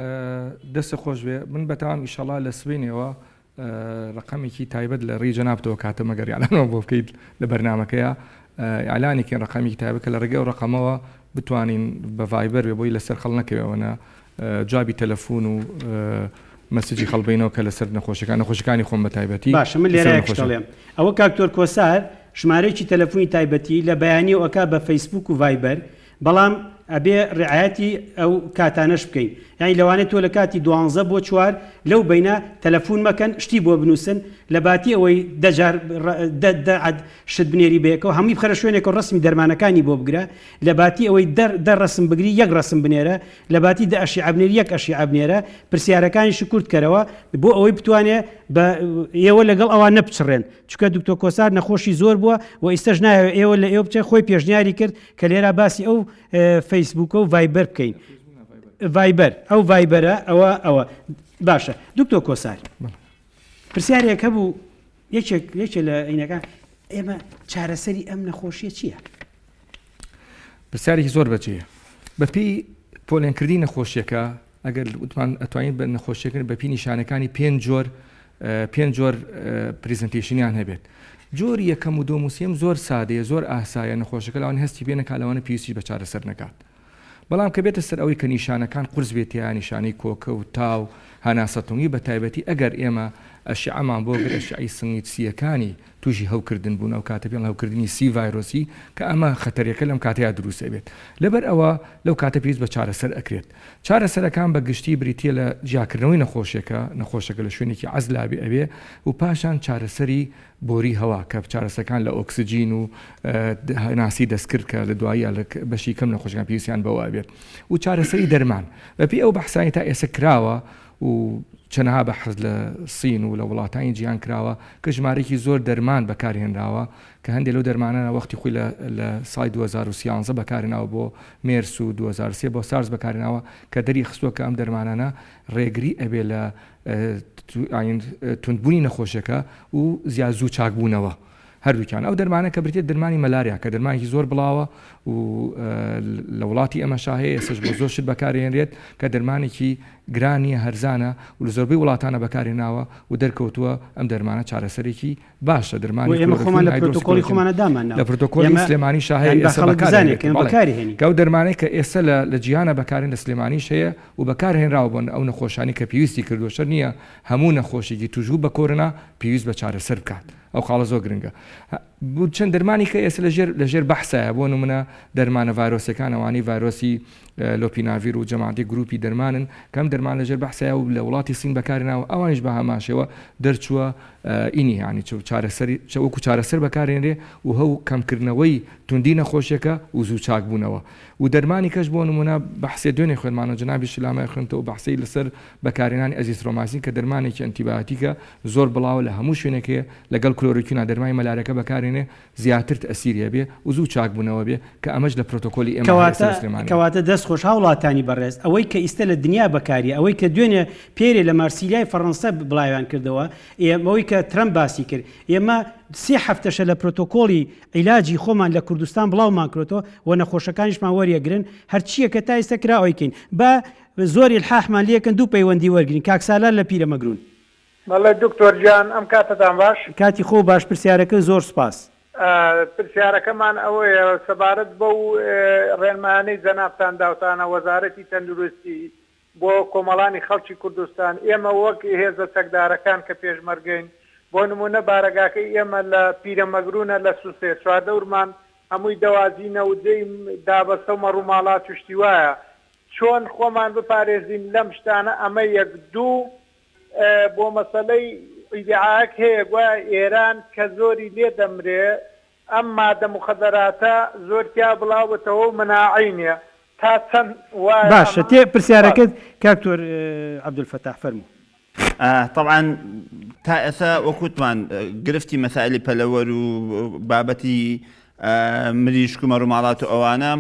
دەست خۆش بێ من بەتەوام ئیشەڵا لە سبەینێوە ڕقەمێکی تایبەت لە ڕێی جەنابتەوە کاتە مەگەر ئیعلانەوە بۆ بکەیت لە بەرنامەکەیە ئیعلانێکی ڕقەمێکی تایبەت کە لە ڕێگەی ئەو ڕقەمەوە بتوانین بە ڤایبەر بێ بۆی لەسەر خەڵ نەکەوێەوەە جوابی تەلەفون و مەسجی خەڵ بەینەوە کە لەسەر نەخۆشەکان نەخۆشەکانی خۆم بە تایبەتی باشە من لێرە یەک شت ئەڵێم ئەوە کاک تۆر کۆسار ژمارەیەکی تەلەفونی تایبەتی لە بەیانیەوە ئەکا بە فەیسبوک و ڤایبەر بەڵام ئەبێ ڕعایەتی ئەو کاتانەش بکەین یانی لەوانەیە تۆ لە کاتی دوانزە بۆ چوار لەو بەینە تەلەفون مەکەن شتی بۆ بنوسن لە باتی ئەوەی دە جار دە دە عەد شت بنێری بەیەکەوە هەمووی بخەرە شوێنێکەوە ڕەسمی دەرمانەکانی بۆ بگرە لە باتی ئەوەی دە دە ڕەسم بگری یەک ڕەسم بنێرە لە باتی دە ئەشیعە بنێری یەک ئەشیعە بنێرە، پرسیارەکانیشی کورت کەرەوە بۆ ئەوەی بتوانێ بە ئێوە لەگەڵ ئەوان نەپچڕێن، چونکە دکتۆر کۆسار نەخۆشی زۆر بووە و ئیستەش نایەوێ ئێوە لە ئێوە بچێ، خۆی پێشنیاری کرد کە لێرە باسی ئەو فەیسبووکە و ڤایبەر بکەین. ڤایبەر، ئەو ڤایبەرە ئەوە ئەوە باشە دکتۆر کۆسار پرسیارێک هەبوو یەکێک یەکێ لە ئینەکان ئێمە چارەسەری ئەم نەخۆشیە چییە؟ پرسیارێکی زۆر بەجێیە. بەپێی پۆلێنکردنی نەخۆشیەکە ئەگەر وتمان ئەتوانین بە نەخۆشیەکە بەپی نیشانەکانی پێنج جۆر پێنج جۆر presentation یان هەبێت. جۆری یەکەم و دووەم و سێم زۆر سادەیە زۆر ئاسایە نەخۆشەکە لەوان هەستی پێ نەکات لەوانە پێویستیش بە چارەسەر نەکات. بەڵام کە بێتە سەر ئەوەی کە نیشانەکان قورس بێت تیا نیشانەی کۆکە و تا و هەناسەتەنگی بە تایبەتی ئەگەر ئێمە ئەشعەمان بۆ گرت ئەشعەی سنگی سییەکانی تووشی هەوکردن بوون ئەو کاتە پێڵ هەوکردنی سی ڤایرۆسی کە ئەمە خەتەرێکە لەم کاتەیا دروست ئەبێت لەبەر ئەوە لەو کاتە پێویست بە چارەسەر ئەکرێت چارەسەرەکان بە گشتی بریتیە لە جیاکردنەوەی نەخۆشێکە نەخۆشەکە لە شوێنێکی عەزلا بێ ئەبێ و پاشان چارەسەری بۆری هەوا کە چارەسەکان لە ئۆکسجین و هەناسی دەستکرد کە لە دواییە لە بەشی کەم نەخۆشەکان پێویستیان بەوە ئەبێت و چارەسەری دەرمان بەپێی ئەو بەحسانی تا ئێستا کراوە و چەنەها بەحس لە سین و لە وڵاتانی جیهان کراوە کە ژمارەیەکی زۆر دەرمان بەکارهێنراوە کە هەندێک لەو دەرمانانە وەختی خۆی لە لە ساڵی 2013 بەکارهێناوە بۆ مێرس و 2003 بۆ سارس بەکارهێناوە کە دەری خستووە کە ئەم دەرمانانە ڕێگری ئەبێ لە توندبوونی نەخۆشیەکە و زیاد زوو چاکبوونەوە. هەردووکیان ئەو دەرمانە کە بریتیە دەرمانی مەلاریا کە دەرمانێکی زۆر بڵاوە و لە وڵاتی ئێمەشا هەیە ئێستاش بۆ زۆر شت بەکارهێنرێت کە دەرمانێکی گران نییە هەرزانە و لە زۆربەی وڵاتانە بەکارهێناوە و دەرکەوتووە ئەم دەرمانە چارەسەرێکی باشە دەرمانی بۆ ئێمە خۆمان لە پرۆتۆکۆلی خۆمانە دامانناوە لە پرۆتۆکۆلی ئێمە سلێمانیشا هەیە یان با ئێستا خەڵک بزانێت بەکارهێنرێت کە ئێمە بەڵێ بەکاری هێنین. کە ئەو دەرمانەی کە ئێستا لە لە جیهانا بەکارهێن لە سلێمانیش هەیە و بەکارهێنراوە بۆ ئەو نەخۆشانەی کە پێویستی کردووە شەرت نییە هەموو نەخۆشێکی تووشبوو بە کۆرۆنا پێویست بە چارەسەر بکات ئەو خاڵە زۆر گرنگە چەند دەرمانی کە ئێستا لەژێر لەژێر بەحسایە بۆ نمونە دەرمانە ڤایرۆسەکان ئەوانەی ڤایرۆسی لۆپیناڤیر و جەماعەتی گروپی دەرمانن کەم دەرمان لەژێر بەحسایە و لە وڵاتی سین بەکارهێناوە ئەوانیش بە هەمان شێوە دەرچووە. ئینی یانی چ چارەسەری چ وەکو چارەسەر بەکارێنرێ و هەو کەمکردنەوەی توندی نەخۆشیەکە و زوو چاکبوونەوە و دەرمانی کەش بۆ نمونە بەحسێ دوێنێ خوێنمانەوە جەنابیشت لامای خوێندتەوە بەحسەی لەسەر بەکارهێنانی ئەزیسرۆماسین کە دەرمانێکی ئەنتیبایۆتیکە زۆر بڵاوە لە هەموو شوێنێک هەیە لەگەڵ کلۆرۆکینا دەرمانی مەلارەکە بەکارێنێ زیاتر تەئسیری هەبێ و زوو چاکبوونەوە بێ کە ئەمەش لە پرۆتۆکۆلی ئێمە هەیە کەواتە لە سلێمانیا. کەواتە دەست خۆش هاوڵاتانی بەڕێز ئەوەی کە ئیستە لە دنیا بەکاریە ئەوەی کە دوێنێ پێرێ لە مارسیلیای فەڕەنسە بڵاویان کردەوە ئێ ئەوەی کە ترەمپ باسی کرد ئێمە سێ هەفتەشە لە پرۆتۆکۆڵی عیلاجی خۆمان لە کوردستان بڵاومان کرۆتەوە و نەخۆشەکانیشمان وەریەگرن هەرچییەکە تا ئیستە کرا ئەویکەین با زۆر ئیلحاحمان لێکەن دوو پەیوەندی وەرگرین کاک سالار لە پیرەمەگرون. بەڵێ دکتۆر گیان ئەم کاتەتان باش. کاتی خۆو باش پرسیارەکە زۆر سوپاس. پرسیارەکەمان ئەوەیە سەبارەت بەو ڕێنمایانەی جەنابتان داوتانە وەزارەتی تەندروستی بۆ کۆمەڵانی خەڵکی کوردستان ئێمە وەک هێزە چەکدارەکان کە پێشمەرگەین بۆ نمونە بارەگاکەی ئێمە لە پیرەمەگرونە لە سوسێ چواردەورمان هەمووی دەواجینە و جێی دابەستە و مەڕوماڵات و شتی وایە چۆن خۆمان بپارێزین لەم شتانە ئەمە یەک دوو بۆ مەسەلەی ئیدیعایەک هەیە گوایە ئێران کە زۆری لێ دەمرێ ئەم مادە موخەدەراتە زۆر تیا بڵاوبتەوە و مناعەی نیە تا چەند وایە باشە ئەمە؟ تێ سوپاس. پرسیارەکەت کاک تۆر عەبدولفەتاح فەرموو. تەبعەن تا ئێستا وەک وتمان گرفتی مەسائلی پەلەوەر و بابەتی مریشک و مەڕوماڵات و ئەوانە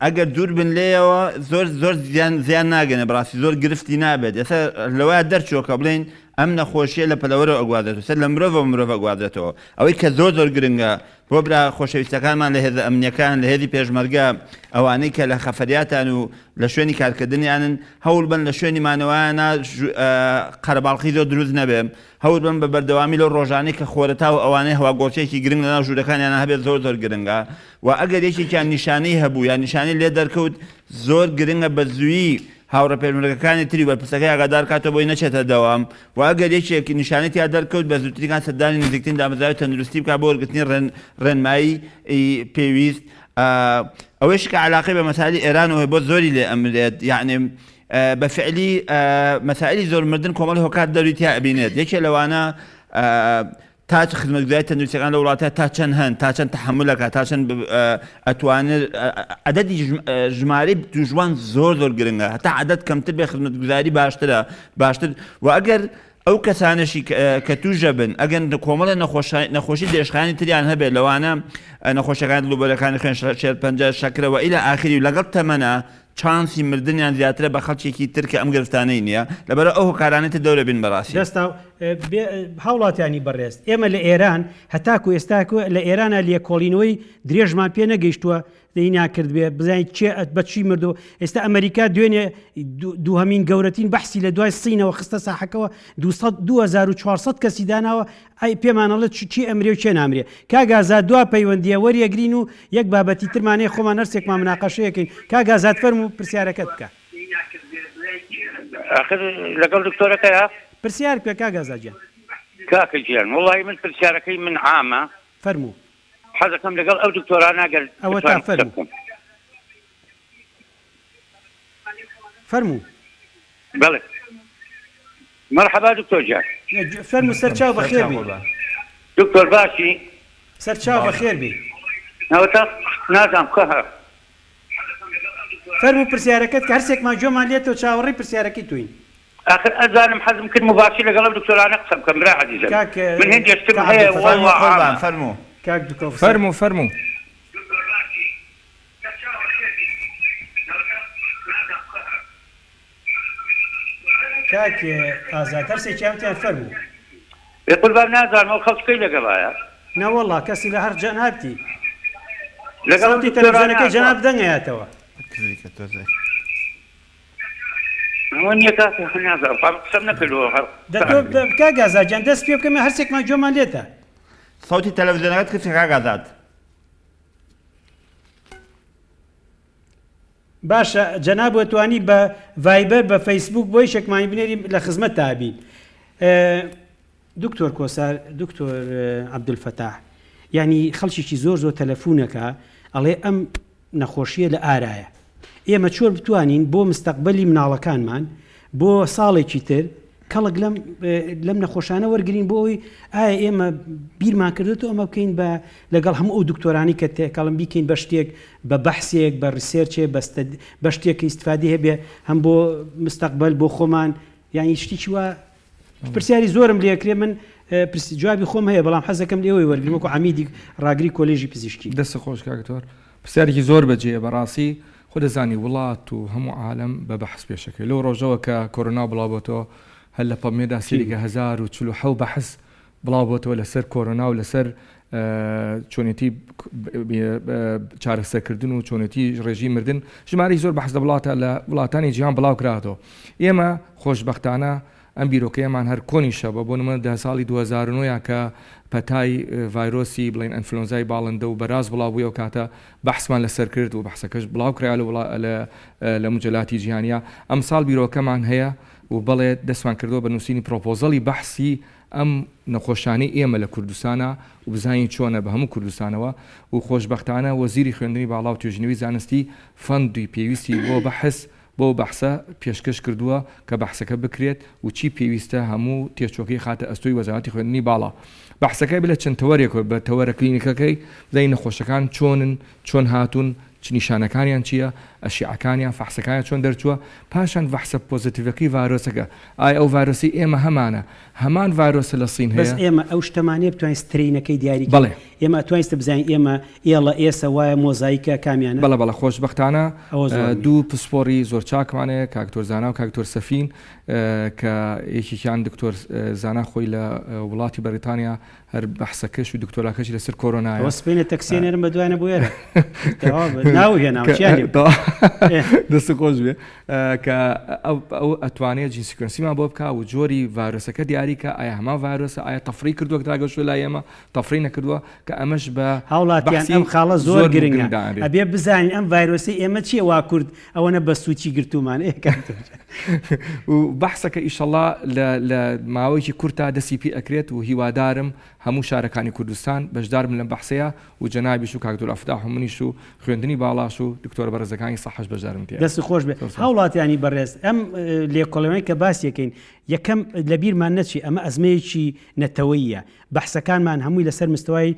ئەگەر دوور بن لێیەوە زۆر زۆر زیان زیان ناگەنە بەڕاستی زۆر گرفتی نابێت ئێستا لەوە دەرچووە کە بڵێن ئەم نەخۆشیە لە پەلەوەرەوە ئەگوازێتەوە سەر لە مرۆڤەوە مرۆڤ ئەگوازێتەوە ئەوەی کە زۆر زۆر گرنگە بۆ برا خۆشەویستەکانمان لە هێزە ئەمنیەکان لە هێزی پێشمەرگە ئەوانەی کە لە خەفەریاتان و لە شوێنی کارکردنیانن هەوڵ بن لە شوێنی مانەوەیانە قەرەباڵخی زۆر دروست نەبێ هەوڵ بن بە بەردەوامی لەو ڕۆژانەی کە خۆرەتاو ئەوانەی هەواگۆڕکێکی گرنگ لەناو ژوورەکانیانە هەبێت زۆر زۆر گرنگە و ئەگەر یەکێکیان نیشانەی هەبوو یان نیشانەی لێ دەرکەوت زۆر گرنگە بە زوویی هاوڕێ پێشمەرگەکانی تری بەرپرسەکەی ئاگادار کاتەوە بۆی نەچێتە دەوام و ئەگەر یەکێک نیشانەی تیا دەرکەوت بە زووترین کات سەردانی نزیکترین دامەزراوەی تەندروستی بکات بۆ وەرگرتنی ڕێنمایی پێویست ئەوەیش کە علاقەی بە مەسائلی ئێرانەوە هەیە بۆ زۆری لێ ئەمرێت یعنی بە فعلی مەسائلی زۆر مردن کۆمەڵی هۆکار دەوری تیا ئەبینێت یەکێ لەوانە تا چ خزمەتگوزاری تەندروستیەکان لە وڵاتە تا چەند هەن تا چەند تەحەمولەکە تا چەند ئەتوانێت عەدەدی ژمارەی تووشبووان زۆر زۆر گرنگە هەتا عەدەد کەمتر بێ خزمەتگوزاری باشترە باشتر و ئەگەر ئەو کەسانەشی کە تووشە بن ئەگەن کۆمەڵە نەخۆشی درێژخایەنی تریان هەبێت لەوانە نەخۆشەکان دڵوبەرەکانی خوێن شێرپەنجە شەکرەوە ئیلا ئاخری و لەگەڵ تەمەنە چانسی مردنیان زیاترە بە خەڵکێکی تر کە ئەم گرفتانەی نیە لەبەرئ ئەو هۆکارانەی تر دەورە بین بەڕاستی. دەستا هاوڵاتیانی بەڕێز ئێمە لە ئێران هەتاکو ئێستاکو لە ئێرانە لێکۆڵینەوەی درێژمان پێ نەگەیشتووە دەینا کردبێ بزانین کێ بە چی مردو ئێستا ئەمریکا دوێنێ دووهەمین گەورەترین بەحسی لە دوای سینەوە خستە ساحەکەوە 2400 کەسی داناوە ئەی پێمان ئەڵێ چ کێ ئەمرێ و کێ نامرێ؟ کاک ئازاد دوا پەیوەندیە وەریەگرین و یەک بابەتی ترمان هەیە خۆمان هەرسێکمان مناقەشەیەکەین کاک ئازاد فەرموو پرسیارەکەت بکە. ئاخر لەگەڵ دکتۆرەکەیا؟ پرسیار بکە کاک ئازاد گیان. کاکە گیان وەڵاهی من پرسیارەکەی من عامە. فەرموو. حەزەکەم لەگەڵ ئەو دکتۆرانە گەر ئەوەتا بتوانم قسە فەرموو. بکەم. فەرموو. بەڵێ مەرحەبا دکتۆر گیان. فەرموو سەرچاو بەخێر بێی. دکتۆر باشی؟ سەرچاو بەخێر بێی. ئەوەتا نازانم کە. فەرموو پرسیارەکەت کە هەرسێکمان گوێمان لێتەوە چاوەڕێی پرسیارەکەی تۆین. ئاخر ئەزانم حەزم کرد موباشیر لەگەڵ ئەو دکتۆرانە قسە بکەم برا عەزیزم کاک من هێندێ شتم کاک هەیە عەبدولفەتاح. وەڵڵا فەرموو قوربان عامە. فەرموو. کاک دکتۆر حوسێن. فەرموو فەرموو. کاک ئازاد هەرسێکیان وتیان فەرموو. ئێ قوربان نازانم ئەو خەڵک کەی لەگەڵایە. نەوەڵا کەسی لە هەر جەنابتی. لەگەڵ ئەو سەوتی دکتۆرانە تەلەفزیۆنەکەی کوا. جەناب دەنگ ئەیاتەوە. کزی کە تۆزێک. ئەوە نیە کاکە نازانم خوا من قسەم نەکردووە هەر دە تۆ کاک ئازاد گیان دەست پێ بکە مە هەرسێکمان گوێمان لێتە. سەوتی تەلەفزیۆنەکەت کز کە کاک ئازاد. باشە جەنابت توانی بە ڤایبەر بە فەیسبوک بۆ یەکێکمانی بنێری لە خزمەتتا بین دکتۆر کۆسار دکتۆر عەبدولفەتاح یعنی خەڵکێکی زۆر زۆر تەلەفونەکە ئەڵێ ئەم نەخۆشیە لە ئارایە ئێمە چۆن بتوانین بۆ مستەقبەلی مناڵەکانمان بۆ ساڵێکی تر. کەڵک لەم لەم نەخۆشانە وەرگین بۆ ئەوی ئایا ئێمە بیرمان کردێتەوە ئەمە بکەین بە لەگەڵ هەموو ئەو دکتۆرانی کە تێکەڵم بیکەین بە شتێک بە بەحسێک بە research ێ بە شتێک کە ئیستفادی هەبێ هەم بۆ مستەقبل بۆ خۆمان یانی شتێکی وا پرسیاری زۆرم لێکرێ من پرسی جوابی خۆم هەیە بەڵام حەزەکەم لێوەی وەرگرم وەکو عەمیدی ڕاگری کۆلێژی پزیشکی. دەست خۆش کاک دکتۆر پرسیارێکی زۆر بەجێیە بەڕاستی خۆ دەزانی وڵات و هەموو عالەم بە بەحس پێشەکەوێ لەو ڕۆژەوە کە کۆرۆنا بڵاو بۆتەوە هەر لە PubMed دا سەیری کە 1047 بەحس بڵاو بۆتەوە لەسەر کۆرۆنا و لەسەر چۆنێتی چارەسەرکردن و چۆنێتی ڕێژی مردن ژمارەی زۆر بەحس لە وڵاتە لە وڵاتانی جیهان بڵاو کراوەتەوە ئێمە خۆشبەختانە ئەم بیرۆکەیەمان هەر کۆنیشە بە بۆ نمونە دە ساڵی 2009 یا کە پەتای ڤایرۆسی بڵێن ئەنفلۆنزای باڵندە و بەراز بڵاو بووی ئەو کاتە بەحسمان لەسەر کرد و بەحسەکەش بڵاو کرا لە وڵا لە مجەلاتی جیهانیا ئەمساڵ بیرۆکەمان هەیە و بەڵێ دەستمان کردووە بە نووسینی پرۆپۆزەڵی بەحسی ئەم نەخۆشانەی ئێمە لە کوردستانا و بزانین چۆنە بە هەموو کوردستانەوە و خۆشبەختانە وەزیری خوێندنی باڵا و توێژینەوەی زانستی fund ی پێویستی بۆ بەحس بەو بەحسە پێشکەش کردووە کە بەحسەکە بکرێت و چی پێویستە هەموو تێچووەکەی خاتە ئەستۆی وەزارەتی خوێندنی باڵا. بەحسەکە بێ لە چەند تەوەرێکەوە بە تەوەرە کلینیکەکەی بزانین نەخۆشەکان چۆنن، چۆن هاتوون، چ نیشانەکانیان چییە، ئەشیعەکانیان، فەحسەکانیان چۆن دەرچووە، پاشان ڤەحسە positive ەکەی ڤایرۆسەکە، ئایا ئەو ڤایرۆسەی ئێمە هەمانە هەمان ڤایرۆسە لە سین بەس هەیە؟ ئێمە ئەو شتەمان نیە بتوانین strain ەکەی دیاری کەین بەڵێ. ئێمە ئەتوانیستە بزانین ئێمە ئێڵە ئێسە وایە مۆزایکە کامیانە؟ بەڵێ بەڵێ خۆشبەختانە ئەوە زۆر مهمە. دوو پسپۆڕی زۆر چاکمان هەیە کاک دکتۆر زانا و کاک دکتۆر سەفین کە یەکێکیان دکتۆر زانا خۆی لە وڵاتی بەریتانیا هەر بەحسەکەش و دکتۆراکەشی لەسەر کۆرۆنایە. ئەوە سبەینێ تەکسیە نێرم بە دوایانە بۆ ئێرە. تەواو بە ناو هێناوم چیان لێ بکەم. دەست خۆش بێ کە ئەو ئەتوانێت gene sequence یمان بۆ بکا و جۆری ڤایرۆسەکە دیاری کە ئایا هەمان ڤایرۆسە ئایا تەفری کردووە کە تاگەشتووە لای ئێمە تەفری نەکردووە کە ئەمەش بە هاوڵاتیان بەحسی ئەم خاڵە زۆر زۆر گرنگە گرنگ دانرێت. ئەبێ بزانین ئەم ڤایرۆسەی ئێمە چیە وا کورد ئەوەنە بە سوچی گرتوومان ئێ کاک تۆ. و بەحسەکە ئیشەڵا لە لە ماوەیەکی کورتا دەستی پێ ئەکرێت و هیوادارم هەموو شارەکانی کوردستان بەشدار بن لەم بەحسەیا و جەنابیش و کاک دکتۆر ئەفتاح و منیش و خوێندنی باڵاش و دکتۆرە بەڕێزەکانی سەحەش بەشدار بن تێیا. دەست خۆش بێ. زۆر سوپاس. هاوڵاتیانی بەڕێز ئەم لێکۆڵێنەوەی کە باسی ئەکەین یەکەم لە بیرمان نەچی ئەمە ئەزمەیەکی نەتەوەییە بەحسەکانمان هەمووی لەسەر مستەوای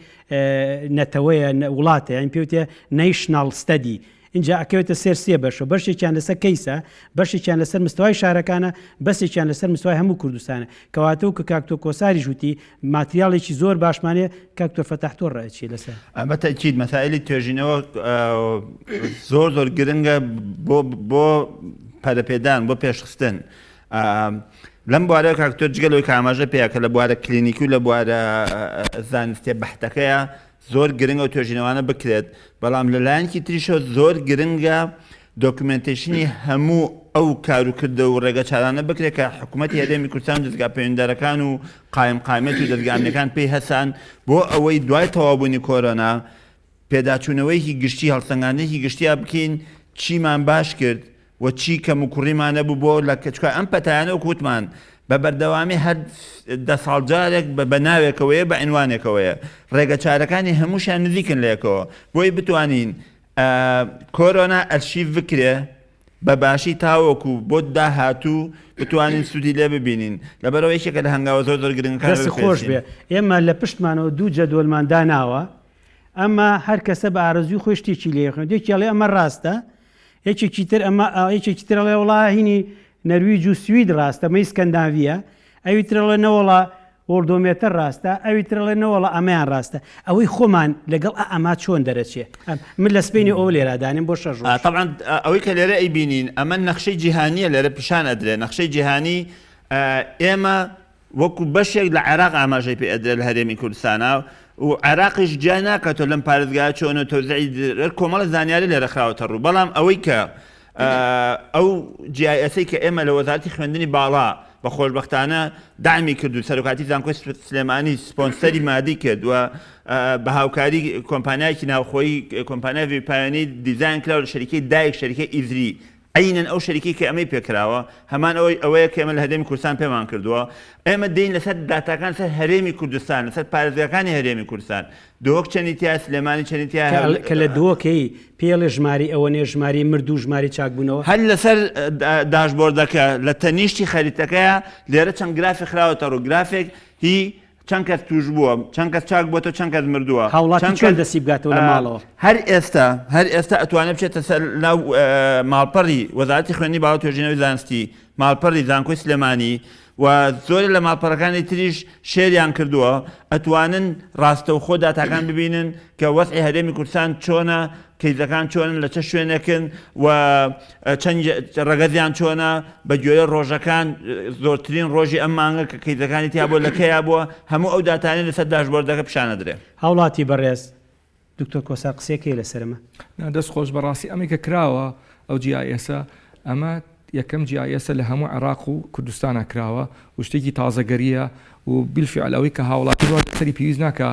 نەتەوەیە وڵاتە یانی پێوتێ national study ئینجا ئەکەوێتە سێر سێ بەشەوە، بەشێکیان لەسەر کەیسە، بەشێکیان لەسەر مستەوای شارەکانە، بەسێکیان لەسەر مستەوای هەموو کوردستانە. کەواتە وەکو کاک تۆ کۆساریش وتی، ماتریاڵێکی زۆر باشمان هەیە، کاک تۆ فەتاح تۆ ڕەئت چیە لەسەر؟ بە تەئکید مەسائیلی توێژینەوە زۆر زۆر گرنگە بۆ بۆ پەرەپێدان بۆ پێشخستن. لەم بوارە کاک تۆ جگە لەوەی کە ئاماژە پێیا کە لە بوارە کلینیکی و لە بوارە زانستیە بەحتەکەیە زۆر گرنگە ئەو توێژینەوانە بکرێت، بەڵام لە لایەنێکی تریشەوە زۆر گرنگە documentation ی هەموو ئەو کاروکردە و ڕێگەچارانە بکرێت کە حکوومەتی هەرێمی کوردستان و دەزگا پەیوەندیدارەکان و قایمقامیەت و دەزگا ئەمنیەکان پێی هەستان بۆ ئەوەی دوای تەواوبوونی کۆرۆنا پێداچوونەوەیەکی گشتی هەڵسەنگاندنێکی گشتیا بکەین چیمان باش کرد و چی کەم و کوڕیمان نەبوو بۆ لە چکا ئەم پەتایانە وەکو وتمان بە بەردەوامی هەر دە ساڵ جارێک بە بە ناوێکەوەیە بە عینوانێکەوەیە ڕێگە چارەکانی هەمووشیان نزیکن لە یەکەوە بۆی بتوانین کۆرۆنا ئەرشیف بکرێ بە باشی تاوەکو بۆ داهاتوو بتوانین سوودی لێ ببینین لەبەرەوە یەکێکە لە هەنگاوە زۆر زۆر گرنگەکان دەست خۆش بێ ئێمە لە پشتمانەوە دوو جەدوەلمان داناوە ئەمە هەر کەسە بە ئارەزووی خۆی شتێکی لێ خوێند یەکی ئەڵێ ئەمە ڕاستە یەکێکی تر ئەمە یەکێکی تر ئەڵێ وەڵا هینی نەرویج و سوید ڕاستە ئەمە ئیسکەنداڤیە ئەوی تر ئەڵێ نەوەڵا Worldometer ڕاستە ئەوی تر ئەڵێ نەوەڵا ئەمەیان ڕاستە ئەوەی خۆمان لەگەڵ ئە ئەما چۆن دەرەچێ من لە سبەینێ ئەوە لێرا دانێم بۆ شەش ڕۆژ. تەبعەن ئەوەی کە لێرە ئەیبینین ئەمە نەخشەی جیهانیە لێرە پیشان ئەدرێ نەخشەی جیهانی ئێمە وەکو بەشێک لە عێراق ئاماژەی پێ ئەدرێت لە هەرێمی کوردستانا و عێراقیش جیا ناکاتەوە لەم پارێزگایە چۆنە تەوزیعی کۆمەڵە زانیاری لێرە خراوەتە ڕوو بەڵام ئەوەی کە ئەو GIS ەی کە ئێمە لە وەزارەتی خوێندنی باڵا بە خۆشبەختانە دامی کرد و سەرۆکاتی زانکۆی سلێمانی سپۆنسەری مادی کرد و بە هاوکاری کۆمپانیایەکی ناوخۆیی کۆمپانیای ڤیپایۆنی دیزاین کرا و لە شەریکەی دایک شەریکەی ئیزری. عەینەن ئەو شەریکەی کە ئەمەی پێکراوە هەمان ئەوەی ئەوەیە کە ئێمە لە هەرێمی کوردستان پێمان کردووە. ئێمە دێین لەسەر داتاکان لەسەر هەرێمی کوردستان، لەسەر پارێزگاکانی هەرێمی کوردستان، دهۆک چەنی تیایە، سلێمانی چەنی تیایە، کە کە لە دهۆکەی پێڵێ ژمارەی ئەوەنەیە ژمارەی مردوو ژمارەی چاکبوونەوە؟ هەر لەسەر داشبۆردەکە لە تەنیشتی خەریتەکەیە لێرە چەند گرافێک خراوەتە ڕوو، گرافێک هی چەند کەس تووشبووە، چەند کەس چاک بووەتەوە، چەند کەس مردووە. هاوڵاتی چەند چۆن کەس دەستی بگاتەوە لە ماڵەوە؟ هەر ئێستا هەر ئێستا ئەتوانێت بچێتە سەر ناو ماڵپەڕی وەزارەتی خوێندنی باڵا و توێژینەوەی زانستی، ماڵپەڕی زانکۆی سلێمانی و زۆرێ لە ماڵپەڕەکانی تریش شێریان کردووە، ئەتوانن ڕاستەوخۆ داتاکان ببینن کە وەزعی هەرێمی کوردستان چۆنە، کەیسەکان چۆنن، لە چ شوێنێکن و چەند ڕەگەزیان چۆنە، بە گوێرەی ڕۆژەکان زۆرترین ڕۆژی ئەم مانگە کە کەیسەکانی تیا بووە لە کەیا بووە، هەموو ئەو داتانەی لەسەر داشبۆردەکە پیشان ئەدرێ. هاوڵاتی بەڕێز دکتۆر کۆسار قسەیەک هەیە لەسەر ئەمە؟ نا دەست خۆش بەڕاستی ئەمەی کە کراوە ئەو جی ئای ئێسە ئەمە یەکەم جی ئای ئێسە لە هەموو عێراق و کوردستانا کراوە و شتێکی تازەگەریە و بیلفیعل ئەوەی کە هاوڵاتی ڕوا لەسەری پێویست ناکا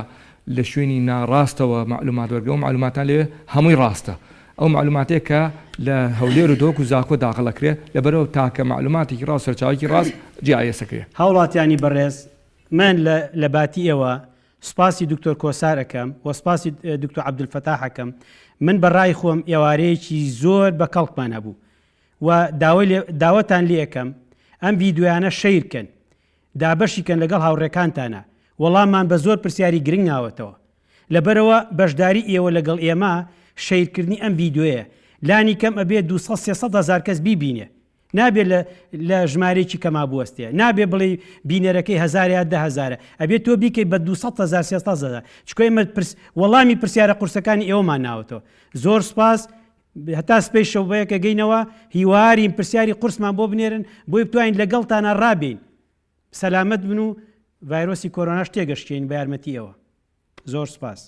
لە شوێنی ناڕاستەوە مەعلومات وەرگرێ ئەو مەعلوماتان لەوێ هەمووی ڕاستە ئەو مەعلوماتەیە کە لە هەولێر و دهۆک و زاخۆ داخل ئەکرێ لەبەرئەوە تاکە مەعلوماتێکی ڕاست سەرچاوەیەکی ڕاست جی ئای ئێسەکەیە. هاوڵاتیانی بەڕێز من لە لە باتی ئێوە سوپاسی دکتۆر کۆسار ئەکەم و سوپاسی دکتۆر عەبدولفەتاح ئەکەم من بە ڕای خۆم ئێوارەیەکی زۆر بە کەڵکمان هەبوو و داوای لێ داوەتان لێ ئەکەم ئەم ڤیدیۆیانە شەیر کەن دابەشی کەن لەگەڵ هاوڕێکانتانا وەڵاممان بە زۆر پرسیاری گرنگ ناوەتەوە لەبەرئەوە بەشداری ئێوە لەگەڵ ئێمە شەیرکردنی ئەم ڤیدیۆیە لانی کەم ئەبێ 200 300 هەزار کەس بیبینێ نابێ لە لە ژمارەیەکی کەما بوەستێ نابێ بڵێی بینەرەکەی هەزارە یا دە هەزارە ئەبێ تۆ بیکەی بە 200 هەزار 300 هەزار چونکە ئێمە پرس وەڵامی پرسیارە قورسەکانی ئێوەمان ناوەتەوە زۆر سپاس هەتا سپەی شەو بەیەکە گەینەوە هیوارین پرسیاری قورسمان بۆ بنێرن بۆی بتوانین لەگەڵتانە ڕابین سەلامەت بن و ڤایرۆسی کۆرۆناش تێگەشکێین بە یارمەتی ئێوە زۆر سپاس.